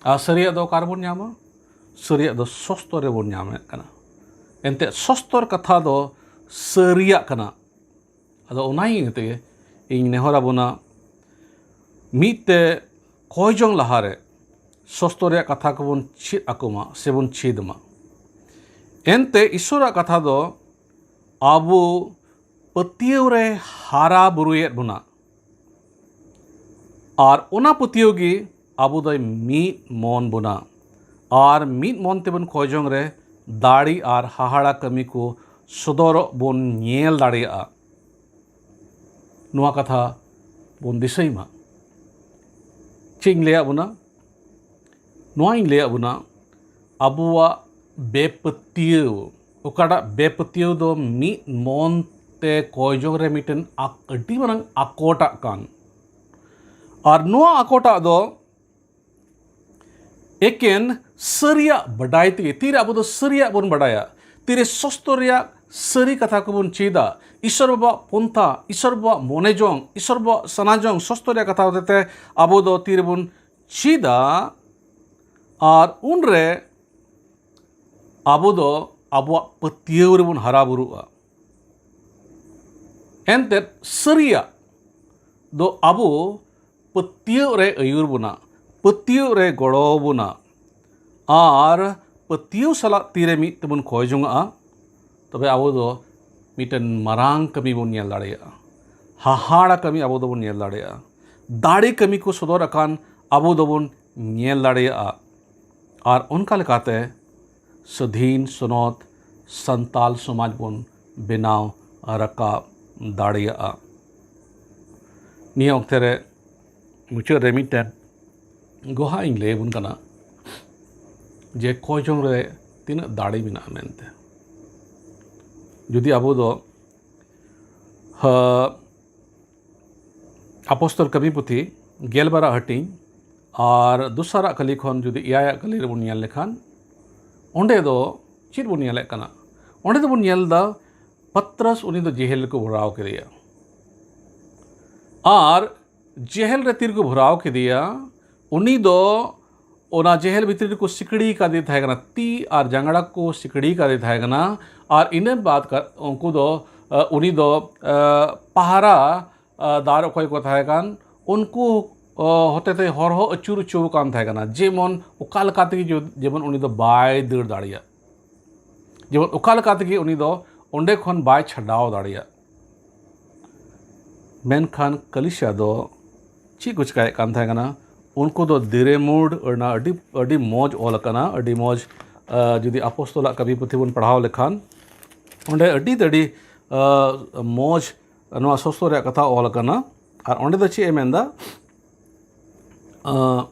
ᱟᱨ ᱥᱟᱹᱨᱤᱭᱟᱜ ᱫᱚ ᱚᱠᱟ ᱨᱮᱵᱚᱱ ᱧᱟᱢᱟ? ᱥᱟᱹᱨᱤᱭᱟᱜ ᱫᱚ ᱥᱚᱥᱛᱚᱨ ᱨᱮᱵᱚᱱ ᱧᱟᱢᱮᱫ ᱠᱟᱱᱟ᱾ ᱮᱱᱛᱮᱫ ᱥᱚᱥᱛᱚᱨ ᱠᱟᱛᱷᱟ ᱫᱚ ᱥᱟᱹᱨᱤᱭᱟᱜ ᱠᱟᱱᱟ᱾ ᱟᱫᱚ ᱚᱱᱟ ᱤᱭᱟᱹ ᱛᱮᱜᱮ ᱤᱧ ᱱᱮᱦᱚᱨ ᱟᱵᱚᱱᱟ, ᱢᱤᱫ ᱛᱮ ᱠᱚᱭ ᱡᱚᱝ ᱞᱟᱦᱟᱨᱮ ᱥᱚᱥᱛᱚ ᱨᱮᱭᱟᱜ ᱠᱟᱛᱷᱟ ᱠᱚᱵᱚᱱ ᱪᱮᱫ ᱟᱠᱚ ᱢᱟ ᱥᱮᱵᱚᱱ ᱪᱮᱫ ᱢᱟ᱾ ᱮᱱᱛᱮ ᱤᱥᱚᱨᱟᱜ ᱠᱟᱛᱷᱟ ᱫᱚ ᱟᱵᱚ ᱯᱟᱹᱛᱭᱟᱹᱣ ᱨᱮ ᱦᱟᱨᱟ ᱵᱩᱨᱩᱭᱮᱫ ᱵᱚᱱᱟ᱾ ᱟᱨ ᱚᱱᱟ ᱯᱟᱹᱛᱭᱟᱹᱣ ᱜᱮ ᱟᱵᱚ ᱫᱚᱭ ᱢᱤᱫ ᱢᱚᱱ ᱵᱚᱱᱟ᱾ ᱟᱨ ᱢᱤᱫ ᱢᱚᱱ ᱛᱮᱵᱚᱱ ᱠᱚᱭ ᱡᱚᱝ ᱨᱮ ᱫᱟᱲᱮ ᱟᱨ ᱦᱟᱦᱟᱲᱟ ᱠᱟᱹᱢᱤ ᱠᱚ ᱥᱚᱫᱚᱨᱚᱜ ᱵᱚᱱ ᱧᱮᱞ ᱫᱟᱲᱮᱭᱟᱜᱼᱟ᱾ ᱱᱚᱣᱟ ᱠᱟᱛᱷᱟ ᱵᱚᱱ ᱫᱤᱥᱟᱹᱭ ᱢᱟ᱾ ᱪᱮᱫ ᱤᱧ ᱞᱟᱹᱭᱟᱫ ᱵᱚᱱᱟ? ᱱᱚᱣᱟᱧ ᱞᱟᱹᱭᱟᱫ ᱵᱚᱱᱟ, ᱟᱵᱚᱣᱟᱜ ᱵᱮᱯᱟᱹᱛᱭᱟᱹᱣ, ᱚᱠᱟᱴᱟᱜ ᱵᱮᱯᱟᱹᱛᱭᱟᱹᱣ ᱫᱚ ᱢᱤᱫ ᱢᱚᱱ ᱛᱮ ᱠᱚᱭ ᱡᱚᱝ ᱨᱮ ᱢᱤᱫᱴᱮᱱ ᱟᱠ-, ᱟᱹᱰᱤ ᱢᱟᱨᱟᱝ ᱟᱠᱚᱴᱟᱜ ᱠᱟᱱ᱾ ᱟᱨ ᱱᱚᱣᱟ ᱟᱠᱚᱴᱟᱜ ᱫᱚ ᱮᱠᱮᱱ ᱥᱟᱹᱨᱤᱭᱟᱜ ᱵᱟᱰᱟᱭ ᱛᱮᱜᱮ, ᱛᱤᱨᱮ ᱟᱵᱚ ᱫᱚ ᱥᱟᱹᱨᱤᱭᱟᱜ ᱵᱚᱱ ᱵᱟᱰᱟᱭᱟ, ᱛᱤᱨᱮ ᱥᱚᱥᱛᱚ ᱨᱮᱭᱟᱜ ᱥᱟᱹᱨᱤ ᱠᱟᱛᱷᱟ ᱠᱚᱵᱚᱱ ᱪᱮᱫᱟ, ᱤᱥᱚᱨ ᱵᱟᱵᱟᱣᱟᱜ ᱯᱚᱱᱛᱷᱟ, ᱤᱥᱚᱨ ᱵᱟᱵᱟᱣᱟᱜ ᱢᱚᱱᱮ ᱡᱚᱝ, ᱤᱥᱚᱨ ᱵᱟᱵᱟᱣᱟᱜ ᱥᱟᱱᱟ ᱡᱚᱝ, ᱥᱚᱥᱛᱚ ᱨᱮᱭᱟᱜ ᱠᱟᱛᱷᱟ ᱦᱚᱛᱮᱛᱮ ᱟᱵᱚ ᱫᱚ ᱛᱤᱨᱮᱵᱚᱱ ᱪᱮᱫᱟ, ᱟᱨ ᱩᱱᱨᱮ ᱟᱵᱚ ᱫᱚ ᱟᱵᱚᱣᱟᱜ ᱯᱟᱹᱛᱭᱟᱹᱣ ᱨᱮᱵᱚᱱ ᱦᱟᱨᱟ ᱵᱩᱨᱩᱜᱼᱟ᱾ ᱮᱱᱛᱮᱫ ᱥᱟᱹᱨᱤᱭᱟᱜ ᱫᱚ ᱟᱵᱚ ᱯᱟᱹᱛᱭᱟᱹᱣ ᱨᱮ ᱟᱹᱭᱩᱨ ᱵᱚᱱᱟ, ᱯᱟᱹᱛᱭᱟᱹᱣ ᱨᱮ ᱜᱚᱲᱚ ᱵᱚᱱᱟ, ᱟᱨ ᱯᱟᱹᱛᱭᱟᱹᱣ ᱥᱟᱞᱟᱜ ᱛᱤᱨᱮ ᱢᱤᱫ ᱛᱮᱵᱚᱱ ᱠᱚᱭ ᱡᱚᱝᱟᱜᱼᱟ, ᱛᱚᱵᱮ ᱟᱵᱚ ᱫᱚ ᱢᱤᱫᱴᱮᱱ ᱢᱟᱨᱟᱝ ᱠᱟᱹᱢᱤ ᱵᱚᱱ ᱧᱮᱞ ᱫᱟᱲᱮᱭᱟᱜᱼᱟ᱾ ᱦᱟᱦᱟᱲᱟ ᱠᱟᱹᱢᱤ ᱟᱵᱚ ᱫᱚᱵᱚᱱ ᱧᱮᱞ ᱫᱟᱲᱮᱭᱟᱜᱼᱟ᱾ ᱫᱟᱲᱮ ᱠᱟᱹᱢᱤ ᱠᱚ ᱥᱚᱫᱚᱨ ᱟᱠᱟᱱ ᱟᱵᱚ ᱫᱚᱵᱚᱱ ᱧᱮᱞ ᱫᱟᱲᱮᱭᱟᱜᱼᱟ᱾ ᱟᱨ ᱚᱱᱠᱟ ᱞᱮᱠᱟᱛᱮ ᱥᱟᱹᱫᱷᱤᱱ ᱥᱚᱱᱚᱛ ᱥᱟᱱᱛᱟᱞ ᱥᱚᱢᱟᱡᱽ ᱵᱚᱱ ᱵᱮᱱᱟᱣ ᱨᱟᱠᱟᱵ ᱫᱟᱲᱮᱭᱟᱜᱼᱟ᱾ ᱱᱤᱭᱟᱹ ᱚᱠᱛᱮ ᱨᱮ ᱢᱩᱪᱟᱹᱫ ᱨᱮ ᱢᱤᱫᱴᱮᱱ ᱜᱚᱦᱟ ᱤᱧ ᱞᱟᱹᱭ ᱟᱵᱚᱱ ᱠᱟᱱᱟ ᱡᱮ ᱠᱚᱭ ᱡᱚᱝ ᱨᱮ ᱛᱤᱱᱟᱹᱜ ᱫᱟᱲᱮ ᱢᱮᱱᱟᱜᱼᱟ ᱢᱮᱱᱛᱮ᱾ ᱡᱩᱫᱤ ᱟᱵᱚ ᱫᱚ, ᱦᱟ, ᱟᱯᱚᱥᱛᱚᱞ ᱠᱟᱹᱢᱤ ᱯᱩᱛᱷᱤ ᱜᱮᱞᱵᱟᱨᱟᱜ ᱦᱟᱹᱴᱤᱧ ᱟᱨ ᱫᱚᱥᱟᱨᱟᱜ ᱠᱟᱹᱞᱤ ᱠᱷᱚᱱ ᱡᱩᱫᱤ ᱮᱭᱟᱭᱟᱜ ᱠᱟᱹᱞᱤ ᱨᱮᱵᱚᱱ ᱧᱮᱞ ᱞᱮᱠᱷᱟᱱ, ᱚᱸᱰᱮ ᱫᱚ ᱪᱮᱫ ᱵᱚᱱ ᱧᱮᱞᱮᱫ ᱠᱟᱱᱟ? ᱚᱸᱰᱮ ᱫᱚᱵᱚᱱ ᱧᱮᱞ ᱮᱫᱟ ᱯᱟᱛᱨᱟᱥ ᱩᱱᱤ ᱫᱚ ᱡᱮᱦᱮᱞ ᱨᱮᱠᱚ ᱵᱷᱚᱨᱟᱣ ᱠᱮᱫᱮᱭᱟ᱾ ᱟᱨ ᱡᱮᱦᱮᱞ ᱨᱮ ᱛᱤᱨᱮᱠᱚ ᱵᱷᱚᱨᱟᱣ ᱠᱮᱫᱮᱭᱟ, ᱩᱱᱤ ᱫᱚ ᱚᱱᱟ ᱡᱮᱦᱮᱞ ᱵᱷᱤᱛᱨᱤ ᱨᱮᱠᱚ ᱥᱤᱠᱲᱤ ᱠᱟᱫᱮ ᱛᱟᱦᱮᱸ ᱠᱟᱱᱟ, ᱛᱤ ᱟᱨ ᱡᱟᱸᱜᱲᱟ ᱠᱚ ᱥᱤᱠᱲᱤ ᱠᱟᱫᱮ ᱛᱟᱦᱮᱸ ᱠᱟᱱᱟ᱾ ᱟᱨ ᱤᱱᱟᱹ ᱵᱟᱫ ᱠᱟ-, ᱩᱱᱠᱩ ᱫᱚ ᱩᱱᱤ ᱫᱚ ᱯᱟᱦᱟᱨᱟ ᱫᱟᱨ ᱚᱠᱚᱭ ᱠᱚ ᱛᱟᱦᱮᱸ ᱠᱟᱱ, ᱩᱱᱠᱩ ᱦᱚᱛᱮᱛᱮ ᱦᱚᱨ ᱦᱚᱸ ᱟᱹᱪᱩᱨ ᱦᱚᱪᱚ ᱟᱠᱟᱱ ᱛᱟᱦᱮᱸ ᱠᱟᱱᱟ᱾ ᱡᱮᱢᱚᱱ ᱚᱠᱟ ᱞᱮᱠᱟ ᱛᱮᱜᱮ ᱡᱩ- ᱡᱮᱢᱚᱱ ᱩᱱᱤ ᱫᱚ ᱵᱟᱭ ᱫᱟᱹᱲ ᱫᱟᱲᱮᱭᱟᱜ, ᱡᱮᱢᱚᱱ ᱚᱠᱟ ᱞᱮᱠᱟ ᱛᱮᱜᱮ ᱩᱱᱤ ᱫᱚ ᱚᱸᱰᱮ ᱠᱷᱚᱱ ᱵᱟᱭ ᱪᱷᱟᱰᱟᱣ ᱫᱟᱲᱮᱭᱟᱜ᱾ ᱢᱮᱱᱠᱷᱟᱱ ᱠᱟᱹᱞᱤᱥᱟ ᱫᱚ ᱪᱮᱫ ᱠᱚ ᱪᱤᱠᱟᱹᱭᱮᱫ ᱠᱟᱱ ᱛᱟᱦᱮᱸ ᱠᱟᱱᱟ? ᱩᱱᱠᱩ ᱫᱚ ᱫᱤᱨᱮ ᱢᱩᱰ ᱨᱮᱱᱟᱜ ᱟᱹᱰᱤ, ᱟᱹᱰᱤ ᱢᱚᱡᱽ ᱚᱞ ᱟᱠᱟᱱᱟ, ᱟᱹᱰᱤ ᱢᱚᱡᱽ᱾ ᱟᱸ, ᱡᱩᱫᱤ ᱟᱯᱚᱥᱛᱚᱞᱟᱜ ᱠᱟᱹᱢᱤ ᱯᱩᱛᱷᱤ ᱵᱚᱱ ᱯᱟᱲᱦᱟᱣ ᱞᱮᱠᱷᱟᱱ, ᱚᱸᱰᱮ ᱟᱹᱰᱤ, ᱟᱹᱰᱤ ᱟᱸ, ᱢᱚᱡᱽ ᱱᱚᱣᱟ ᱥᱚᱥᱛᱚ ᱨᱮᱭᱟᱜ ᱠᱟᱛᱷᱟ ᱚᱞ ᱟᱠᱟᱱᱟ᱾ ᱟᱨ ᱚᱸᱰᱮ ᱫᱚ ᱪᱮᱫ ᱮ ᱢᱮᱱᱫᱟ? ᱟᱸ,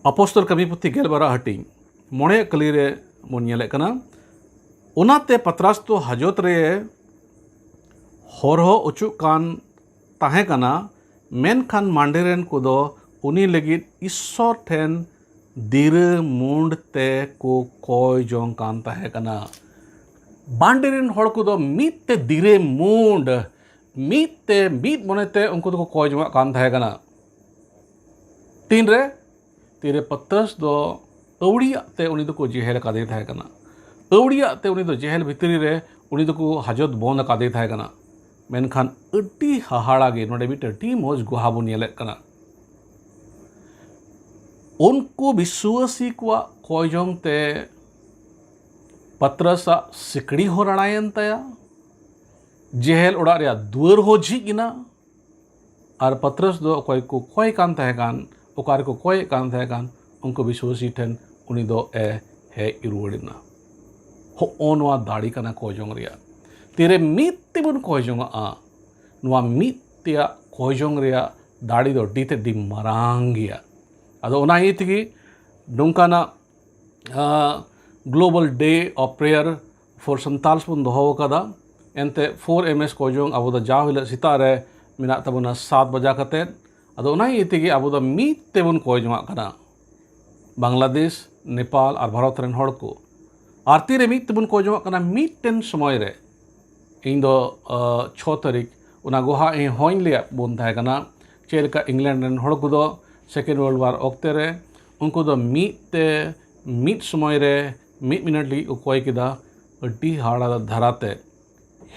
ᱟᱯᱚᱥᱛᱚᱞ ᱠᱟᱹᱢᱤ ᱯᱩᱛᱷᱤ ᱜᱮᱞᱵᱟᱨᱟᱜ ᱦᱟᱹᱴᱤᱧ ᱢᱚᱬᱮ ᱠᱟᱹᱞᱤ ᱨᱮ ᱵᱚᱱ ᱧᱮᱞᱮᱫ ᱠᱟᱱᱟ, ᱚᱱᱟᱛᱮ ᱯᱟᱛᱨᱟᱥ ᱫᱚ ᱦᱟᱡᱚᱛ ᱨᱮ ᱦᱚᱨᱦᱚ ᱚᱪᱚᱜ ᱠᱟᱱ ᱛᱟᱦᱮᱸ ᱠᱟᱱᱟ, ᱢᱮᱱᱠᱷᱟᱱ ᱢᱟᱱᱰᱮ ᱨᱮᱱ ᱠᱚᱫᱚ ᱩᱱᱤ ᱞᱟᱹᱜᱤᱫ ᱤᱥᱥᱚᱨ ᱴᱷᱮᱱ ᱫᱤᱨᱟᱹ ᱢᱩᱸᱰ ᱛᱮ ᱠᱚ ᱠᱚᱭ ᱡᱚᱝ ᱠᱟᱱ ᱛᱟᱦᱮᱸ ᱠᱟᱱᱟ᱾ ᱢᱟᱱᱰᱮ ᱨᱮᱱ ᱦᱚᱲ ᱠᱚᱫᱚ ᱢᱤᱫ ᱛᱮ ᱫᱤᱨᱟᱹ ᱢᱩᱸᱰ, ᱢᱤᱫ ᱛᱮ ᱢᱤᱫ ᱢᱚᱱᱮ ᱛᱮ ᱩᱱᱠᱩ ᱫᱚᱠᱚ ᱠᱚᱭ ᱡᱚᱝᱟᱜ ᱠᱟᱱ ᱛᱟᱦᱮᱸ ᱠᱟᱱᱟ᱾ ᱛᱤᱱᱨᱮ ᱛᱤᱨᱮ ᱯᱟᱛᱨᱟᱥ ᱫᱚ ᱟᱹᱣᱲᱤᱭᱟᱜ ᱛᱮ ᱩᱱᱤ ᱫᱚᱠᱚ ᱡᱮᱦᱮᱞ ᱟᱠᱟᱫᱮ ᱛᱟᱦᱮᱸ ᱠᱟᱱᱟ᱾ ᱟᱹᱣᱲᱤᱭᱟᱜ ᱛᱮ ᱩᱱᱤ ᱫᱚ ᱡᱮᱦᱮᱞ ᱵᱷᱤᱛᱨᱤ ᱨᱮ ᱩᱱᱤ ᱫᱚᱠᱚ ᱦᱟᱡᱚᱛ ᱵᱚᱱᱫ ᱟᱠᱟᱫᱮ ᱛᱟᱦᱮᱸ ᱠᱟᱱᱟ᱾ ᱢᱮᱱᱠᱷᱟᱱ ᱟᱹᱰᱤ ᱦᱟᱦᱟᱲᱟ ᱜᱮ, ᱱᱚᱰᱮ ᱢᱤᱫᱴᱮᱱ ᱟᱹᱰᱤ ᱢᱚᱡᱽ ᱜᱚᱦᱟ ᱵᱚᱱ ᱧᱮᱞᱮᱫ ᱠᱟᱱᱟ᱾ ᱩᱱᱠᱩ ᱵᱤᱥᱣᱟᱹᱥᱤ ᱠᱚᱣᱟᱜ ᱠᱚᱭ ᱡᱚᱝ ᱛᱮ ᱯᱟᱛᱨᱟᱥᱟᱜ ᱥᱤᱠᱲᱤ ᱦᱚᱸ ᱨᱟᱲᱟᱭᱮᱱ ᱛᱟᱭᱟ, ᱡᱮᱦᱮᱞ ᱚᱲᱟᱜ ᱨᱮᱭᱟᱜ ᱫᱩᱣᱟᱹᱨ ᱦᱚᱸ ᱡᱷᱤᱡ ᱮᱱᱟ᱾ ᱟᱨ ᱯᱟᱛᱨᱟᱥ ᱫᱚ ᱚᱠᱚᱭ ᱠᱚ ᱠᱚᱭ ᱠᱟᱱ ᱛᱟᱦᱮᱸ ᱠᱟᱱ, ᱚᱠᱟ ᱨᱮᱠᱚ ᱠᱚᱭᱮᱫ ᱠᱟᱱ ᱛᱟᱦᱮᱸ ᱠᱟᱱ, ᱩᱱᱠᱩ ᱵᱤᱥᱣᱟᱹᱥᱤ ᱴᱷᱮᱱ ᱩᱱᱤ ᱫᱚ ᱮ ᱦᱮᱡ ᱨᱩᱣᱟᱹᱲ ᱮᱱᱟ᱾ ᱦᱚᱸᱜᱼᱚ ᱱᱚᱣᱟ ᱫᱟᱲᱮ ᱠᱟᱱᱟ ᱠᱚᱭ ᱡᱚᱝ ᱨᱮᱭᱟᱜ᱾ ᱛᱤᱨᱮ ᱢᱤᱫ ᱛᱮᱵᱚᱱ ᱠᱚᱭ ᱡᱚᱝᱟᱜᱼᱟ, ᱱᱚᱣᱟ ᱢᱤᱫ ᱛᱮᱭᱟᱜ ᱠᱚᱭ ᱡᱚᱝ ᱨᱮᱭᱟᱜ ᱫᱟᱲᱮ ᱫᱚ ᱟᱹᱰᱤ ᱛᱮᱫ ᱟᱹᱰᱤ ᱢᱟᱨᱟᱝ ᱜᱮᱭᱟ᱾ ᱟᱫᱚ ᱚᱱᱟ ᱤᱭᱟᱹ ᱛᱮᱜᱮ ᱱᱚᱝᱠᱟᱱᱟᱜ ᱟᱸ, Global Day of Prayer for Santals ᱵᱚᱱ ᱫᱚᱦᱚ ᱟᱠᱟᱫᱟ᱾ ᱮᱱᱛᱮ ᱯᱷᱳᱨ ᱮᱢ ᱮᱥ ᱠᱚᱭ ᱡᱚᱝ ᱟᱵᱚ ᱫᱚ ᱡᱟᱣ ᱦᱤᱞᱳᱜ ᱥᱮᱛᱟᱜ ᱨᱮ ᱢᱮᱱᱟᱜ ᱛᱟᱵᱚᱱᱟ ᱥᱟᱛ ᱵᱟᱡᱟ ᱠᱟᱛᱮᱫ᱾ ᱟᱫᱚ ᱚᱱᱟ ᱤᱭᱟᱹ ᱛᱮᱜᱮ ᱟᱵᱚ ᱫᱚ ᱢᱤᱫ ᱛᱮᱵᱚᱱ ᱠᱚᱭ ᱡᱚᱝᱟᱜ ᱠᱟᱱᱟ, ᱵᱟᱝᱞᱟᱫᱮᱥ, ᱱᱮᱯᱟᱞ ᱟᱨ ᱵᱷᱟᱨᱚᱛ ᱨᱮᱱ ᱦᱚᱲ ᱠᱚ᱾ ᱟᱨ ᱛᱤᱨᱮ ᱢᱤᱫ ᱛᱮᱵᱚᱱ ᱠᱚᱭ ᱡᱚᱝᱟᱜ ᱠᱟᱱᱟ ᱢᱤᱫᱴᱮᱱ ᱥᱚᱢᱚᱭ ᱨᱮ᱾ ᱤᱧ ᱫᱚ ᱟᱸ, ᱪᱷᱚ ᱛᱟᱹᱨᱤᱠᱷ ᱚᱱᱟ ᱜᱚᱦᱟ ᱤᱧ ᱦᱚᱧ ᱞᱟᱹᱭᱟᱫ ᱵᱚᱱ ᱛᱟᱦᱮᱸ ᱠᱟᱱᱟ, ᱪᱮᱫ ᱞᱮᱠᱟ ᱤᱝᱞᱮᱱᱰ ᱨᱮᱱ ᱦᱚᱲ ᱠᱚᱫᱚ Second World War ᱚᱠᱛᱮ ᱨᱮ ᱩᱱᱠᱩ ᱫᱚ ᱢᱤᱫ ᱛᱮ ᱢᱤᱫ ᱥᱚᱢᱚᱭ ᱨᱮ ᱢᱤᱫ ᱢᱤᱱᱤᱴ ᱞᱟᱹᱜᱤᱫ ᱠᱚ ᱠᱚᱭ ᱠᱮᱫᱟ, ᱟᱹᱰᱤ ᱦᱟᱦᱟᱲᱟ ᱫᱷᱟᱨᱟᱛᱮ᱾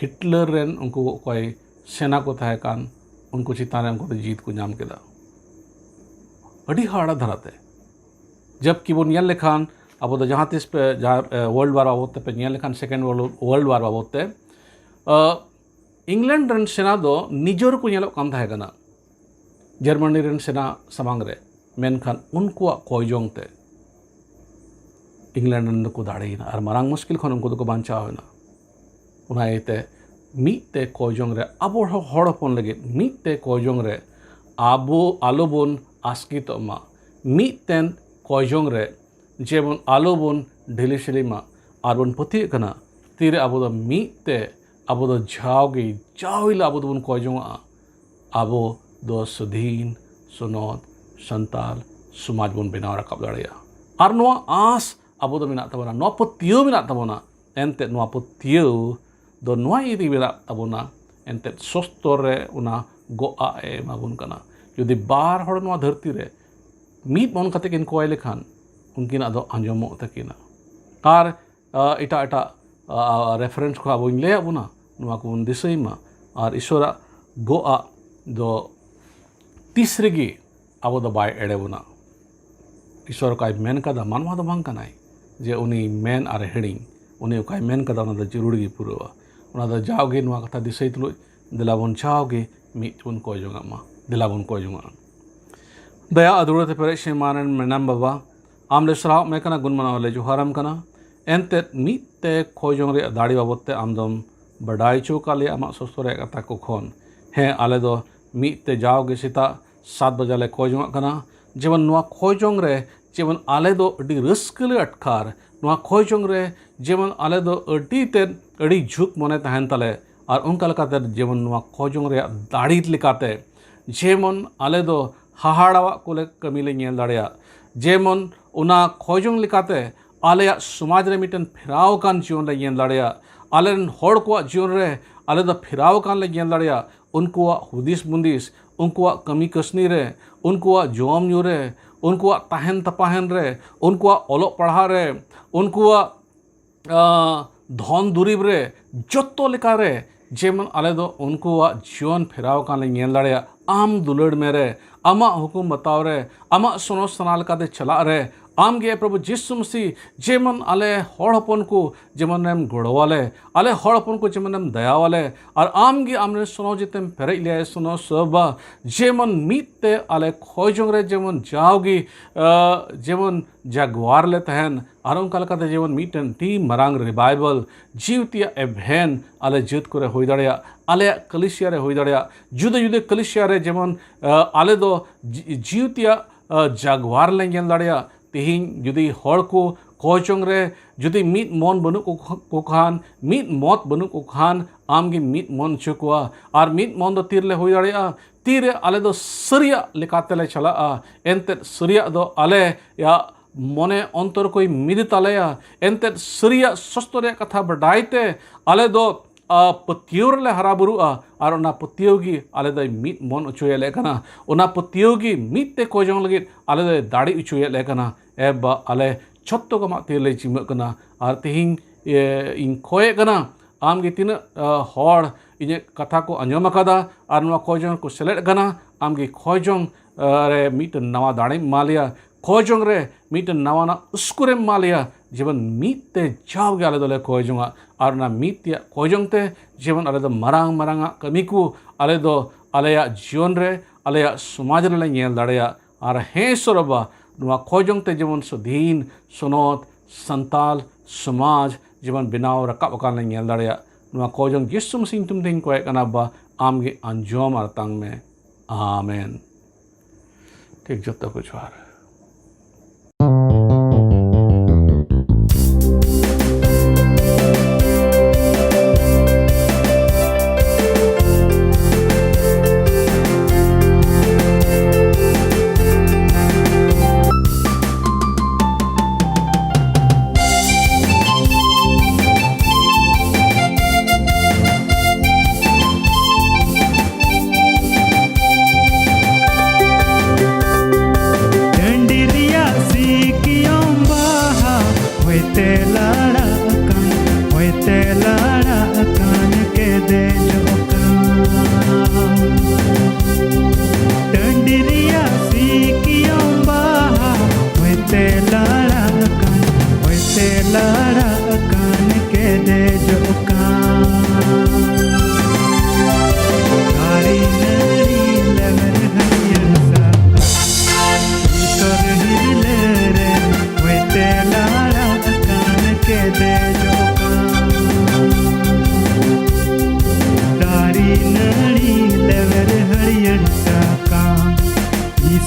ᱦᱤᱴᱞᱟᱨ ᱨᱮᱱ ᱩᱱᱠᱩ ᱚᱠᱚᱭ ᱥᱮᱱᱟ ᱠᱚ ᱛᱟᱦᱮᱸ ᱠᱟᱱ, ᱩᱱᱠᱩ ᱪᱮᱛᱟᱱ ᱨᱮ ᱩᱱᱠᱩ ᱫᱚ ᱡᱤᱛ ᱠᱚ ᱧᱟᱢ ᱠᱮᱫᱟ᱾ ᱟᱹᱰᱤ ᱦᱟᱦᱟᱲᱟ ᱫᱷᱟᱨᱟᱛᱮ, ᱡᱟᱵᱠᱤ ᱵᱚᱱ ᱧᱮᱞ ᱞᱮᱠᱷᱟᱱ, ᱟᱵᱚ ᱫᱚ ᱡᱟᱦᱟᱸ ᱛᱤᱥ ᱯᱮ, ᱡᱟᱦᱟᱸ, ᱮ, ᱣᱟᱨᱞᱰ ᱣᱟᱨ ᱵᱟᱵᱚᱫ ᱛᱮ ᱯᱮ ᱧᱮᱞ ᱞᱮᱠᱷᱟᱱ, ᱥᱮᱠᱮᱱᱰ ᱣᱟᱨᱞᱰ, ᱣᱟᱨᱞᱰ ᱣᱟᱨ ᱵᱟᱵᱚᱫ ᱛᱮ, ᱟ, ᱤᱝᱞᱮᱱᱰ ᱨᱮᱱ ᱥᱮᱱᱟ ᱫᱚ ᱱᱤᱡᱚᱨ ᱠᱚ ᱧᱮᱞᱚᱜ ᱠᱟᱱ ᱛᱟᱦᱮᱸ ᱠᱟᱱᱟ᱾ ᱡᱟᱨᱢᱟᱱᱤ ᱨᱮᱱ ᱥᱮᱱᱟ ᱥᱟᱢᱟᱝ ᱨᱮ, ᱢᱮᱱᱠᱷᱟᱱ ᱩᱱᱠᱩᱣᱟᱜ ᱠᱚᱭᱡᱚᱝ ᱛᱮ ᱤᱝᱞᱮᱱᱰ ᱨᱮᱱ ᱫᱚᱠᱚ ᱫᱟᱲᱮᱭᱮᱱᱟ ᱟᱨ ᱢᱟᱨᱟᱝ ᱢᱩᱥᱠᱤᱞ ᱠᱷᱚᱱ ᱩᱱᱠᱩ ᱫᱚᱠᱚ ᱵᱟᱧᱪᱟᱣ ᱮᱱᱟ᱾ ᱚᱱᱟ ᱤᱭᱟᱹᱛᱮ ᱢᱤᱫ ᱛᱮ ᱠᱚᱭᱡᱚᱝ ᱨᱮ, ᱟᱵᱚ ᱦᱚᱲ ᱦᱚᱯᱚᱱ ᱞᱟᱹᱜᱤᱫ ᱢᱤᱫ ᱛᱮ ᱠᱚᱭᱡᱚᱝ ᱨᱮ ᱟᱵᱚ ᱟᱞᱚᱵᱚᱱ ᱟᱥᱠᱮᱛᱚᱜ ᱢᱟ᱾ ᱢᱤᱫᱴᱮᱱ ᱠᱚᱭᱡᱚᱝ ᱨᱮ ᱡᱮᱢᱚᱱ ᱟᱞᱚᱵᱚᱱ ᱰᱷᱤᱞᱤ ᱥᱤᱞᱤ ᱢᱟ᱾ ᱟᱨ ᱵᱚᱱ ᱯᱟᱹᱛᱭᱟᱹᱜ ᱠᱟᱱᱟ, ᱛᱤᱨᱮ ᱟᱵᱚ ᱫᱚ ᱢᱤᱫ ᱛᱮ, ᱟᱵᱚ ᱫᱚ ᱡᱟᱣᱜᱮ, ᱡᱟᱣ ᱦᱤᱞᱳᱜ ᱟᱵᱚ ᱫᱚᱵᱚᱱ ᱠᱚᱭ ᱡᱚᱝᱟᱜᱼᱟ, ᱟᱵᱚ ᱫᱚ ᱥᱟᱹᱫᱷᱤᱱ, ᱥᱚᱱᱚᱛ, ᱥᱟᱱᱛᱟᱞ ᱥᱚᱢᱟᱡᱽ ᱵᱚᱱ ᱵᱮᱱᱟᱣ ᱨᱟᱠᱟᱵ ᱫᱟᱲᱮᱭᱟᱜᱼᱟ᱾ ᱟᱨ ᱱᱚᱣᱟ ᱟᱸᱥ ᱟᱵᱚ ᱫᱚ ᱢᱮᱱᱟᱜ ᱛᱟᱵᱚᱱᱟ, ᱱᱚᱣᱟ ᱯᱟᱹᱛᱭᱟᱹᱣ ᱢᱮᱱᱟᱜ ᱛᱟᱵᱚᱱᱟ᱾ ᱮᱱᱛᱮᱫ ᱱᱚᱣᱟ ᱯᱟᱹᱛᱭᱟᱹᱣ ᱫᱚ ᱱᱚᱣᱟ ᱤᱭᱟᱹ ᱛᱮᱜᱮ ᱢᱮᱱᱟᱜ ᱛᱟᱵᱚᱱᱟ, ᱮᱱᱛᱮᱫ ᱥᱚᱥᱛᱚᱨ ᱨᱮ ᱚᱱᱟ ᱜᱚᱜ ᱟᱜ ᱮ ᱮᱢᱟ ᱵᱚᱱ ᱠᱟᱱᱟ᱾ ᱡᱩᱫᱤ ᱵᱟᱨ ᱦᱚᱲ ᱱᱚᱣᱟ ᱫᱷᱟᱹᱨᱛᱤ ᱨᱮ ᱢᱤᱫ ᱢᱚᱱ ᱠᱟᱛᱮ ᱠᱤᱱ ᱠᱚᱭ ᱞᱮᱠᱷᱟᱱ, ᱩᱱᱠᱤᱱᱟᱜ ᱫᱚ ᱟᱸᱡᱚᱢᱚᱜ ᱛᱟᱹᱠᱤᱱᱟ᱾ ᱟᱨ, ᱟ, ᱮᱴᱟᱜ ᱮᱴᱟᱜ, ᱟ, ᱨᱮᱯᱷᱟᱨᱮᱱᱥ ᱠᱚ ᱟᱵᱚᱧ ᱞᱟᱹᱭᱟᱫ ᱵᱚᱱᱟ, ᱱᱚᱣᱟ ᱠᱚᱵᱚᱱ ᱫᱤᱥᱟᱹᱭ ᱢᱟ᱾ ᱟᱨ ᱤᱥᱚᱨᱟᱜ ᱜᱚᱜ ᱟᱜ ᱫᱚ ᱛᱤᱥ ᱨᱮᱜᱮ ᱟᱵᱚ ᱫᱚ ᱵᱟᱭ ᱮᱲᱮ ᱵᱚᱱᱟ᱾ ᱤᱥᱚᱨ ᱚᱠᱟᱭ ᱢᱮᱱ ᱠᱟᱫᱟ, ᱢᱟᱱᱣᱟ ᱫᱚ ᱵᱟᱝ ᱠᱟᱱᱟᱭ ᱡᱮ ᱩᱱᱤ ᱢᱮᱱ ᱟᱨ ᱦᱤᱲᱤᱧ᱾ ᱩᱱᱤ ᱚᱠᱟᱭ ᱢᱮᱱ ᱠᱟᱫᱟ, ᱚᱱᱟ ᱫᱚ ᱡᱟᱹᱨᱩᱲ ᱜᱮ ᱯᱩᱨᱟᱹᱣᱟ᱾ ᱚᱱᱟ ᱫᱚ ᱡᱟᱣᱜᱮ ᱱᱚᱣᱟ ᱠᱟᱛᱷᱟ ᱫᱤᱥᱟᱹᱭ ᱛᱩᱞᱩᱡ, ᱫᱮᱞᱟ ᱵᱚᱱ ᱡᱟᱣᱜᱮ ᱢᱤᱫ ᱵᱚᱱ ᱠᱚᱭ ᱡᱚᱝᱟᱜ ᱢᱟ, ᱫᱮᱞᱟ ᱵᱚᱱ ᱠᱚᱭ ᱡᱚᱝᱟᱜᱼᱟ᱾ ᱫᱟᱭᱟ ᱟᱨ ᱫᱩᱞᱟᱹᱲ ᱛᱮ ᱯᱮᱨᱮᱡ ᱥᱮᱢᱟ ᱨᱮᱱ ᱢᱮᱱᱟᱢ ᱵᱟᱵᱟ, ᱟᱢ ᱞᱮ ᱥᱟᱨᱦᱟᱣ ᱢᱮ ᱠᱟᱱᱟ, ᱜᱩᱱ ᱢᱟᱱᱟᱣ ᱞᱮ ᱡᱚᱦᱟᱨᱟᱢ ᱠᱟᱱᱟ᱾ ᱮᱱᱛᱮᱫ ᱢᱤᱫ ᱛᱮ ᱠᱚᱭ ᱡᱚᱝ ᱨᱮᱭᱟᱜ ᱫᱟᱲᱮ ᱵᱟᱵᱚᱫ ᱛᱮ ᱟᱢ ᱫᱚᱢ ᱵᱟᱰᱟᱭ ᱦᱚᱪᱚ ᱟᱠᱟᱫ ᱞᱮᱭᱟ ᱟᱢᱟᱜ ᱥᱚᱥᱛᱚ ᱨᱮᱭᱟᱜ ᱠᱟᱛᱷᱟ ᱠᱚ ᱠᱷᱚᱱ᱾ ᱦᱮᱸ, ᱟᱞᱮ ᱫᱚ ᱢᱤᱫ ᱛᱮ ᱡᱟᱣᱜᱮ ᱥᱮᱛᱟᱜ ᱥᱟᱛ ᱵᱟᱡᱟ ᱞᱮ ᱠᱚᱭ ᱡᱚᱝᱟᱜ ᱠᱟᱱᱟ᱾ ᱡᱮᱢᱚᱱ ᱱᱚᱣᱟ ᱠᱚᱭ ᱡᱚᱝ ᱨᱮ ᱡᱮᱢᱚᱱ ᱟᱞᱮ ᱫᱚ ᱟᱹᱰᱤ ᱨᱟᱹᱥᱠᱟᱹ ᱞᱮ ᱟᱴᱠᱟᱨ, ᱱᱚᱣᱟ ᱠᱚᱭ ᱡᱚᱝ ᱨᱮ ᱡᱮᱢᱚᱱ ᱟᱞᱮ ᱫᱚ ᱟᱹᱰᱤ ᱛᱮᱫ ᱟᱹᱰᱤ ᱡᱷᱩᱠ ᱢᱚᱱᱮ ᱛᱟᱦᱮᱱ ᱛᱟᱞᱮ, ᱟᱨ ᱚᱱᱠᱟ ᱞᱮᱠᱟᱛᱮ ᱡᱮᱢᱚᱱ ᱱᱚᱣᱟ ᱠᱚᱭ ᱡᱚᱝ ᱨᱮᱭᱟᱜ ᱫᱟᱲᱮ ᱞᱮᱠᱟᱛᱮ ᱡᱮᱢᱚᱱ ᱟᱞᱮ ᱫᱚ ᱦᱟᱦᱟᱲᱟᱣᱟᱜ ᱠᱚᱞᱮ ᱠᱟᱹᱢᱤ ᱞᱮ ᱧᱮᱞ ᱫᱟᱲᱮᱭᱟᱜ, ᱡᱮᱢᱚᱱ ᱚᱱᱟ ᱠᱚᱭ ᱡᱚᱝ ᱞᱮᱠᱟᱛᱮ ᱟᱞᱮᱭᱟᱜ ᱥᱚᱢᱟᱡᱽ ᱨᱮ ᱢᱤᱫᱴᱮᱱ ᱯᱷᱮᱨᱟᱣ ᱟᱠᱟᱱ ᱡᱤᱭᱚᱱ ᱞᱮ ᱧᱮᱞ ᱫᱟᱲᱮᱭᱟᱜ, ᱟᱞᱮ ᱨᱮᱱ ᱦᱚᱲ ᱠᱚᱣᱟᱜ ᱡᱤᱭᱚᱱ ᱨᱮ ᱟᱞᱮ ᱫᱚ ᱯᱷᱮᱨᱟᱣ ᱟᱠᱟᱱ ᱞᱮ ᱧᱮᱞ ᱫᱟᱲᱮᱭᱟᱜ, ᱩᱱᱠᱩᱣᱟᱜ ᱦᱩᱫᱤᱥ ᱵᱩᱸᱫᱤᱥ, ᱩᱱᱠᱩᱣᱟᱜ ᱠᱟᱹᱢᱤ ᱠᱟᱹᱥᱱᱤ ᱨᱮ, ᱩᱱᱠᱩᱣᱟᱜ ᱡᱚᱢ ᱧᱩ ᱨᱮ, ᱩᱱᱠᱩᱣᱟᱜ ᱛᱟᱦᱮᱱ ᱛᱟᱯᱟᱦᱮᱱ ᱨᱮ, ᱩᱱᱠᱩᱣᱟᱜ ᱚᱞᱚᱜ ᱯᱟᱲᱦᱟᱜ ᱨᱮ, ᱩᱱᱠᱩᱣᱟᱜ, ᱟᱸ, ᱫᱷᱚᱱ ᱫᱩᱨᱤᱵᱽ ᱨᱮ, ᱡᱚᱛᱚ ᱞᱮᱠᱟᱨᱮ ᱡᱮᱢᱚᱱ ᱟᱞᱮ ᱫᱚ ᱩᱱᱠᱩᱣᱟᱜ ᱡᱤᱭᱚᱱ ᱯᱷᱮᱨᱟᱣ ᱟᱠᱟᱱ ᱞᱮ ᱧᱮᱞ ᱫᱟᱲᱮᱭᱟᱜ᱾ ᱟᱢ ᱫᱩᱞᱟᱹᱲ ᱢᱮ ᱨᱮ, ᱟᱢᱟᱜ ᱦᱩᱠᱩᱢ ᱵᱟᱛᱟᱣ ᱨᱮ, ᱟᱢᱟᱜ ᱥᱚᱱᱚᱛ ᱥᱟᱱᱟ ᱞᱮᱠᱟᱛᱮ ᱪᱟᱞᱟᱜ ᱨᱮ, ᱟᱢ ᱜᱮ ᱯᱨᱚᱵᱷᱩ ᱡᱤᱥᱩ ᱢᱟᱹᱥᱤ ᱡᱮᱢᱚᱱ ᱟᱞᱮ ᱦᱚᱲ ᱦᱚᱯᱚᱱ ᱠᱚ ᱡᱮᱢᱚᱱᱮᱢ ᱜᱚᱲᱚᱣᱟᱞᱮ, ᱟᱞᱮ ᱦᱚᱲ ᱦᱚᱯᱚᱱ ᱠᱚ ᱡᱮᱢᱚᱱᱮᱢ ᱫᱟᱭᱟᱣᱟᱞᱮ, ᱟᱨ ᱟᱢ ᱜᱮ ᱟᱢᱨᱮᱱ ᱥᱚᱱᱚᱛ ᱡᱮᱛᱮᱢ ᱯᱮᱨᱮᱡ ᱞᱮᱭᱟ ᱥᱚᱱᱚᱛ ᱥᱚᱵᱷᱟ, ᱡᱮᱢᱚᱱ ᱢᱤᱫ ᱛᱮ ᱟᱞᱮ ᱠᱷᱚᱭ ᱡᱚᱝ ᱨᱮ ᱡᱮᱢᱚᱱ ᱡᱟᱣᱜᱮ ᱡᱮᱢᱚᱱ ᱡᱟᱜᱣᱟᱨ ᱞᱮ ᱛᱟᱦᱮᱱ, ᱟᱨ ᱚᱱᱠᱟ ᱞᱮᱠᱟᱛᱮ ᱡᱮᱢᱚᱱ ᱢᱤᱫᱴᱮᱱ ᱟᱹᱰᱤ ᱢᱟᱨᱟᱝ ᱨᱤᱵᱟᱭᱵᱟᱞ, ᱡᱤᱣᱛᱤᱭᱟᱜ ᱮᱵᱷᱮᱱ ᱟᱞᱮ ᱡᱟᱹᱛ ᱠᱚᱨᱮ ᱦᱩᱭ ᱫᱟᱲᱮᱭᱟᱜ, ᱟᱞᱮᱭᱟᱜ ᱠᱟᱹᱞᱤᱥᱤᱭᱟ ᱨᱮ ᱦᱩᱭ ᱫᱟᱲᱮᱭᱟᱜ, ᱡᱩᱫᱟᱹ ᱡᱩᱫᱟᱹ ᱠᱟᱹᱞᱤᱥᱤᱭᱟ ᱨᱮ ᱡᱮᱢᱚᱱ ᱟᱞᱮ ᱫᱚ ᱡᱤᱣᱛᱤᱭᱟᱜ ᱡᱟᱜᱣᱟᱨ ᱞᱮ ᱧᱮᱞ ᱫᱟᱲᱮᱭᱟᱜ᱾ ᱛᱮᱦᱮᱧ ᱡᱩᱫᱤ ᱦᱚᱲ ᱠᱚ ᱠᱚᱭ ᱡᱚᱝ ᱨᱮ ᱡᱩᱫᱤ ᱢᱤᱫ ᱢᱚᱱ ᱵᱟᱹᱱᱩᱜ ᱠᱚ ᱠᱷᱟᱱ, ᱢᱤᱫ ᱢᱚᱛ ᱵᱟᱹᱱᱩᱜ ᱠᱚ ᱠᱷᱟᱱ, ᱟᱢ ᱜᱮ ᱢᱤᱫ ᱢᱚᱱ ᱦᱚᱪᱚ ᱠᱚᱣᱟ᱾ ᱟᱨ ᱢᱤᱫ ᱢᱚᱱ ᱫᱚ ᱛᱤ ᱨᱮᱞᱮ ᱦᱩᱭ ᱫᱟᱲᱮᱭᱟᱜᱼᱟ? ᱛᱤᱨᱮ ᱟᱞᱮ ᱫᱚ ᱥᱟᱹᱨᱤᱭᱟᱜ ᱞᱮᱠᱟᱛᱮᱞᱮ ᱪᱟᱞᱟᱜᱼᱟ᱾ ᱮᱱᱛᱮᱫ ᱥᱟᱹᱨᱤᱭᱟᱜ ᱫᱚ ᱟᱞᱮᱭᱟᱜ ᱢᱚᱱᱮ ᱚᱱᱛᱚᱨ ᱠᱚᱭ ᱢᱤᱫ ᱛᱟᱞᱮᱭᱟ᱾ ᱮᱱᱛᱮᱫ ᱥᱟᱹᱨᱤᱭᱟᱜ ᱥᱚᱥᱛᱚ ᱨᱮᱭᱟᱜ ᱠᱟᱛᱷᱟ ᱵᱟᱰᱟᱭ ᱛᱮ ᱟᱞᱮ ᱫᱚ ᱯᱟᱹᱛᱭᱟᱹᱣ ᱨᱮᱞᱮ ᱦᱟᱨᱟ ᱵᱩᱨᱩᱜᱼᱟ᱾ ᱟᱨ ᱚᱱᱟ ᱯᱟᱹᱛᱭᱟᱹᱣ ᱜᱮ ᱟᱞᱮ ᱫᱚᱭ ᱢᱤᱫ ᱢᱚᱱ ᱦᱚᱪᱚᱭᱮᱫ ᱞᱮ ᱠᱟᱱᱟ᱾ ᱚᱱᱟ ᱯᱟᱹᱛᱭᱟᱹᱣ ᱜᱮ ᱢᱤᱫ ᱛᱮ ᱠᱚᱭ ᱡᱚᱝ ᱞᱟᱹᱜᱤᱫ ᱟᱞᱮ ᱫᱚᱭ ᱫᱟᱲᱮ ᱦᱚᱪᱚᱭᱮᱫ ᱞᱮ ᱠᱟᱱᱟ᱾ ᱮ ᱵᱟ, ᱟᱞᱮ ᱡᱷᱚᱛᱚ ᱠᱚ ᱟᱢᱟᱜ ᱛᱤ ᱨᱮᱞᱮ ᱡᱤᱢᱟᱹᱜ ᱠᱟᱱᱟ᱾ ᱟᱨ ᱛᱮᱦᱮᱧ ᱤᱧ ᱠᱷᱚᱭᱮᱫ ᱠᱟᱱᱟ, ᱟᱢ ᱜᱮ ᱛᱤᱱᱟᱹᱜ ᱦᱚᱲ ᱤᱧᱟᱹᱜ ᱠᱟᱛᱷᱟ ᱠᱚ ᱟᱸᱡᱚᱢ ᱟᱠᱟᱫᱟ ᱟᱨ ᱱᱚᱣᱟ ᱠᱚᱭ ᱡᱚᱝ ᱠᱚ ᱥᱮᱞᱮᱫ ᱠᱟᱱᱟ, ᱟᱢ ᱜᱮ ᱠᱷᱚᱭ ᱡᱚᱝ ᱨᱮ ᱢᱤᱫᱴᱮᱱ ᱱᱟᱣᱟ ᱫᱟᱲᱮᱢ ᱮᱢᱟ ᱞᱮᱭᱟ, ᱠᱷᱚᱭ ᱡᱚᱝ ᱨᱮ ᱢᱤᱫᱴᱮᱱ ᱱᱟᱣᱟᱱᱟᱜ ᱩᱥᱠᱩᱨᱮᱢ ᱮᱢᱟ ᱞᱮᱭᱟ᱾ ᱡᱮᱢᱚᱱ ᱢᱤᱫ ᱛᱮ ᱡᱟᱣᱜᱮ ᱟᱞᱮ ᱫᱚᱞᱮ ᱠᱷᱚᱭ ᱡᱚᱝᱟ᱾ ᱟᱨ ᱚᱱᱟ ᱢᱤᱫ ᱛᱮᱭᱟᱜ ᱠᱷᱚᱭ ᱡᱚᱝ ᱛᱮ ᱡᱮᱢᱚᱱ ᱟᱞᱮ ᱫᱚ ᱢᱟᱨᱟᱝ ᱢᱟᱨᱟᱝ ᱟᱜ ᱠᱟᱹᱢᱤ ᱠᱚ ᱟᱞᱮ ᱫᱚ ᱟᱞᱮᱭᱟᱜ ᱡᱤᱭᱚᱱ ᱨᱮ, ᱟᱞᱮᱭᱟᱜ ᱥᱚᱢᱟᱡᱽ ᱨᱮᱞᱮ ᱧᱮᱞ ᱫᱟᱲᱮᱭᱟᱜ᱾ ᱟᱨ ᱦᱮᱸ ᱤᱥᱚᱨ ᱵᱟᱵᱟ, ᱱᱚᱣᱟ ᱠᱷᱚᱭ ᱡᱚᱝ ᱛᱮ ᱡᱮᱢᱚᱱ ᱥᱟᱹᱫᱷᱤᱱ ᱥᱚᱱᱚᱛ ᱥᱟᱱᱛᱟᱞ ᱥᱚᱢᱟᱡᱽ ᱡᱮᱢᱚᱱ ᱵᱮᱱᱟᱣ ᱨᱟᱠᱟᱵ ᱟᱠᱟᱱ ᱞᱮ ᱧᱮᱞ ᱫᱟᱲᱮᱭᱟᱜ᱾ ᱱᱚᱣᱟ ᱠᱷᱚᱭ ᱡᱚᱝ ᱡᱤᱥᱩ ᱢᱟᱹᱥᱤ ᱧᱩᱛᱩᱢ ᱛᱮᱧ ᱠᱚᱭᱮᱫ ᱠᱟᱱᱟ ᱵᱟᱵᱟ, ᱟᱢ ᱜᱮ ᱟᱸᱡᱚᱢ ᱟᱨ ᱛᱟᱝ ᱢᱮ᱾ ᱟᱢᱮᱱ᱾ ᱴᱷᱤᱠ, ᱡᱚᱛᱚ ᱠᱚ ᱡᱚᱦᱟᱨ᱾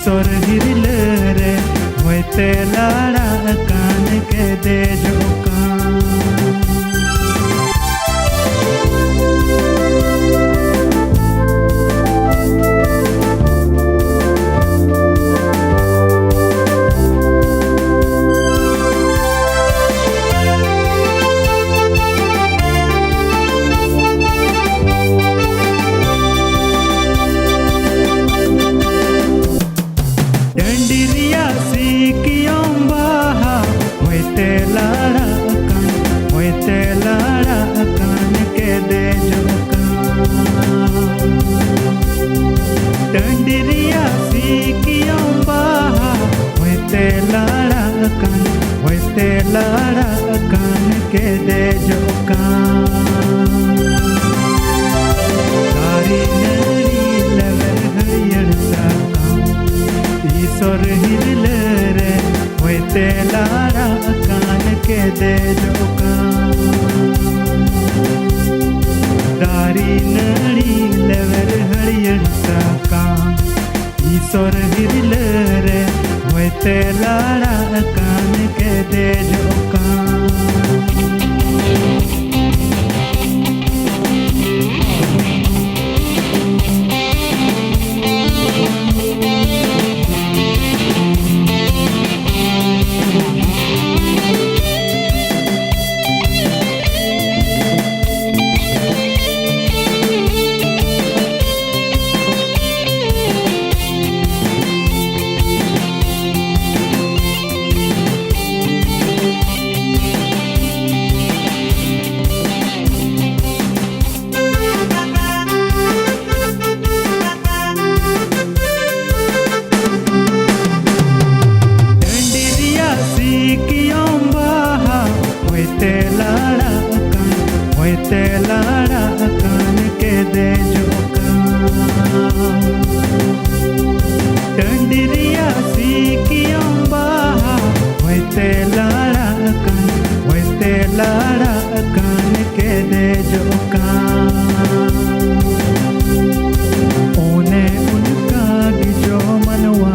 ᱥᱚᱨ ᱦᱤᱨᱞᱟᱹ ᱨᱮ ᱦᱚᱭᱛᱮ ᱞᱟᱲᱟᱜ ᱠᱟᱱ ᱠᱮᱫᱮᱡᱚᱜ ᱠᱟᱱ᱾ ᱰᱟᱹᱰᱤ ᱨᱮᱭᱟᱜ ᱥᱤᱠᱤᱭᱚᱢ ᱵᱟᱦᱟ ᱦᱚᱭᱛᱮ ᱞᱟᱲᱟᱜ ᱠᱟᱱ, ᱦᱚᱭᱛᱮ ᱞᱟᱲᱟᱜ ᱠᱟᱱ ᱠᱮᱫᱮᱡᱚᱜ ᱠᱟᱱ᱾ ᱰᱟᱹᱰᱤ ᱨᱮᱭᱟᱜ ᱥᱤᱠᱤᱭᱚᱢ ᱵᱟᱦᱟ ᱦᱚᱭᱛᱮ ᱞᱟᱲᱟᱜ ᱠᱟᱱ, ᱦᱚᱭᱛᱮ ᱞᱟᱲᱟᱜ ᱠᱟᱱ ᱠᱮᱫᱮᱡᱚᱜ ᱠᱟᱱ᱾ ᱫᱟᱨᱮ ᱱᱟᱹᱲᱤ ᱞᱮᱣᱮᱨ ᱦᱟᱹᱨᱭᱟᱹᱲ ᱥᱟᱠᱟᱢ, ᱤᱥᱚᱨ ᱦᱤᱨᱞᱟᱹ ᱨᱮ ᱦᱚᱭᱛᱮ ᱞᱟᱲᱟᱜ ᱠᱟᱱ ᱠᱮᱫᱮᱡᱚᱜ ᱠᱟᱱ᱾ ᱫᱟᱨᱮ ᱱᱟᱹᱲᱤ ᱞᱮᱣᱮᱨ ᱦᱟᱹᱨᱭᱟᱹᱲ ᱥᱟᱠᱟᱢ, ᱤᱥᱚᱨ ᱦᱤᱨᱞᱟᱹ ᱨᱮ ᱦᱚᱭᱛᱮ ᱞᱟᱲᱟᱜ ᱠᱟᱱ ᱠᱮᱫᱮᱡᱚᱜ ᱠᱟᱱ᱾ ᱰᱟᱹᱰᱤ ᱨᱮᱭᱟᱜ ᱥᱤᱠᱤᱭᱚᱢ ᱵᱟᱦᱟ ᱦᱚᱭᱛᱮ ᱞᱟᱲᱟᱜ ᱠᱟᱱ, ᱦᱚᱭᱛᱮ ᱞᱟᱲᱟᱜ ᱠᱟᱱ ᱠᱮᱫᱮᱡᱚᱜ ᱠᱟᱱ᱾ ᱰᱟᱹᱰᱤ ᱨᱮᱭᱟᱜ ᱥᱤᱠᱤᱭᱚᱢ ᱵᱟᱦᱟ ᱦᱚᱭᱛᱮ ᱞᱟᱲᱟᱜ ᱠᱟᱱ, ᱦᱚᱭᱛᱮ ᱞᱟᱲᱟᱜ ᱠᱟᱱ ᱠᱮᱫᱮᱡᱚᱜ ᱠᱟᱱ᱾ ᱚᱱᱮ ᱚᱱᱠᱟ ᱜᱮ ᱡᱚ ᱢᱟᱱᱣᱟ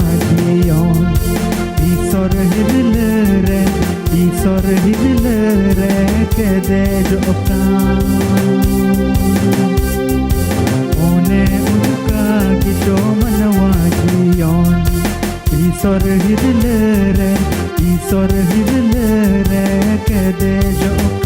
ᱤᱥᱚᱨ ᱦᱤᱨᱞᱟᱹ ᱨᱮ, ᱤᱥᱚᱨ ᱦᱤᱨᱞᱟᱹ ᱨᱮ ᱠᱮᱫᱮᱡᱚᱜ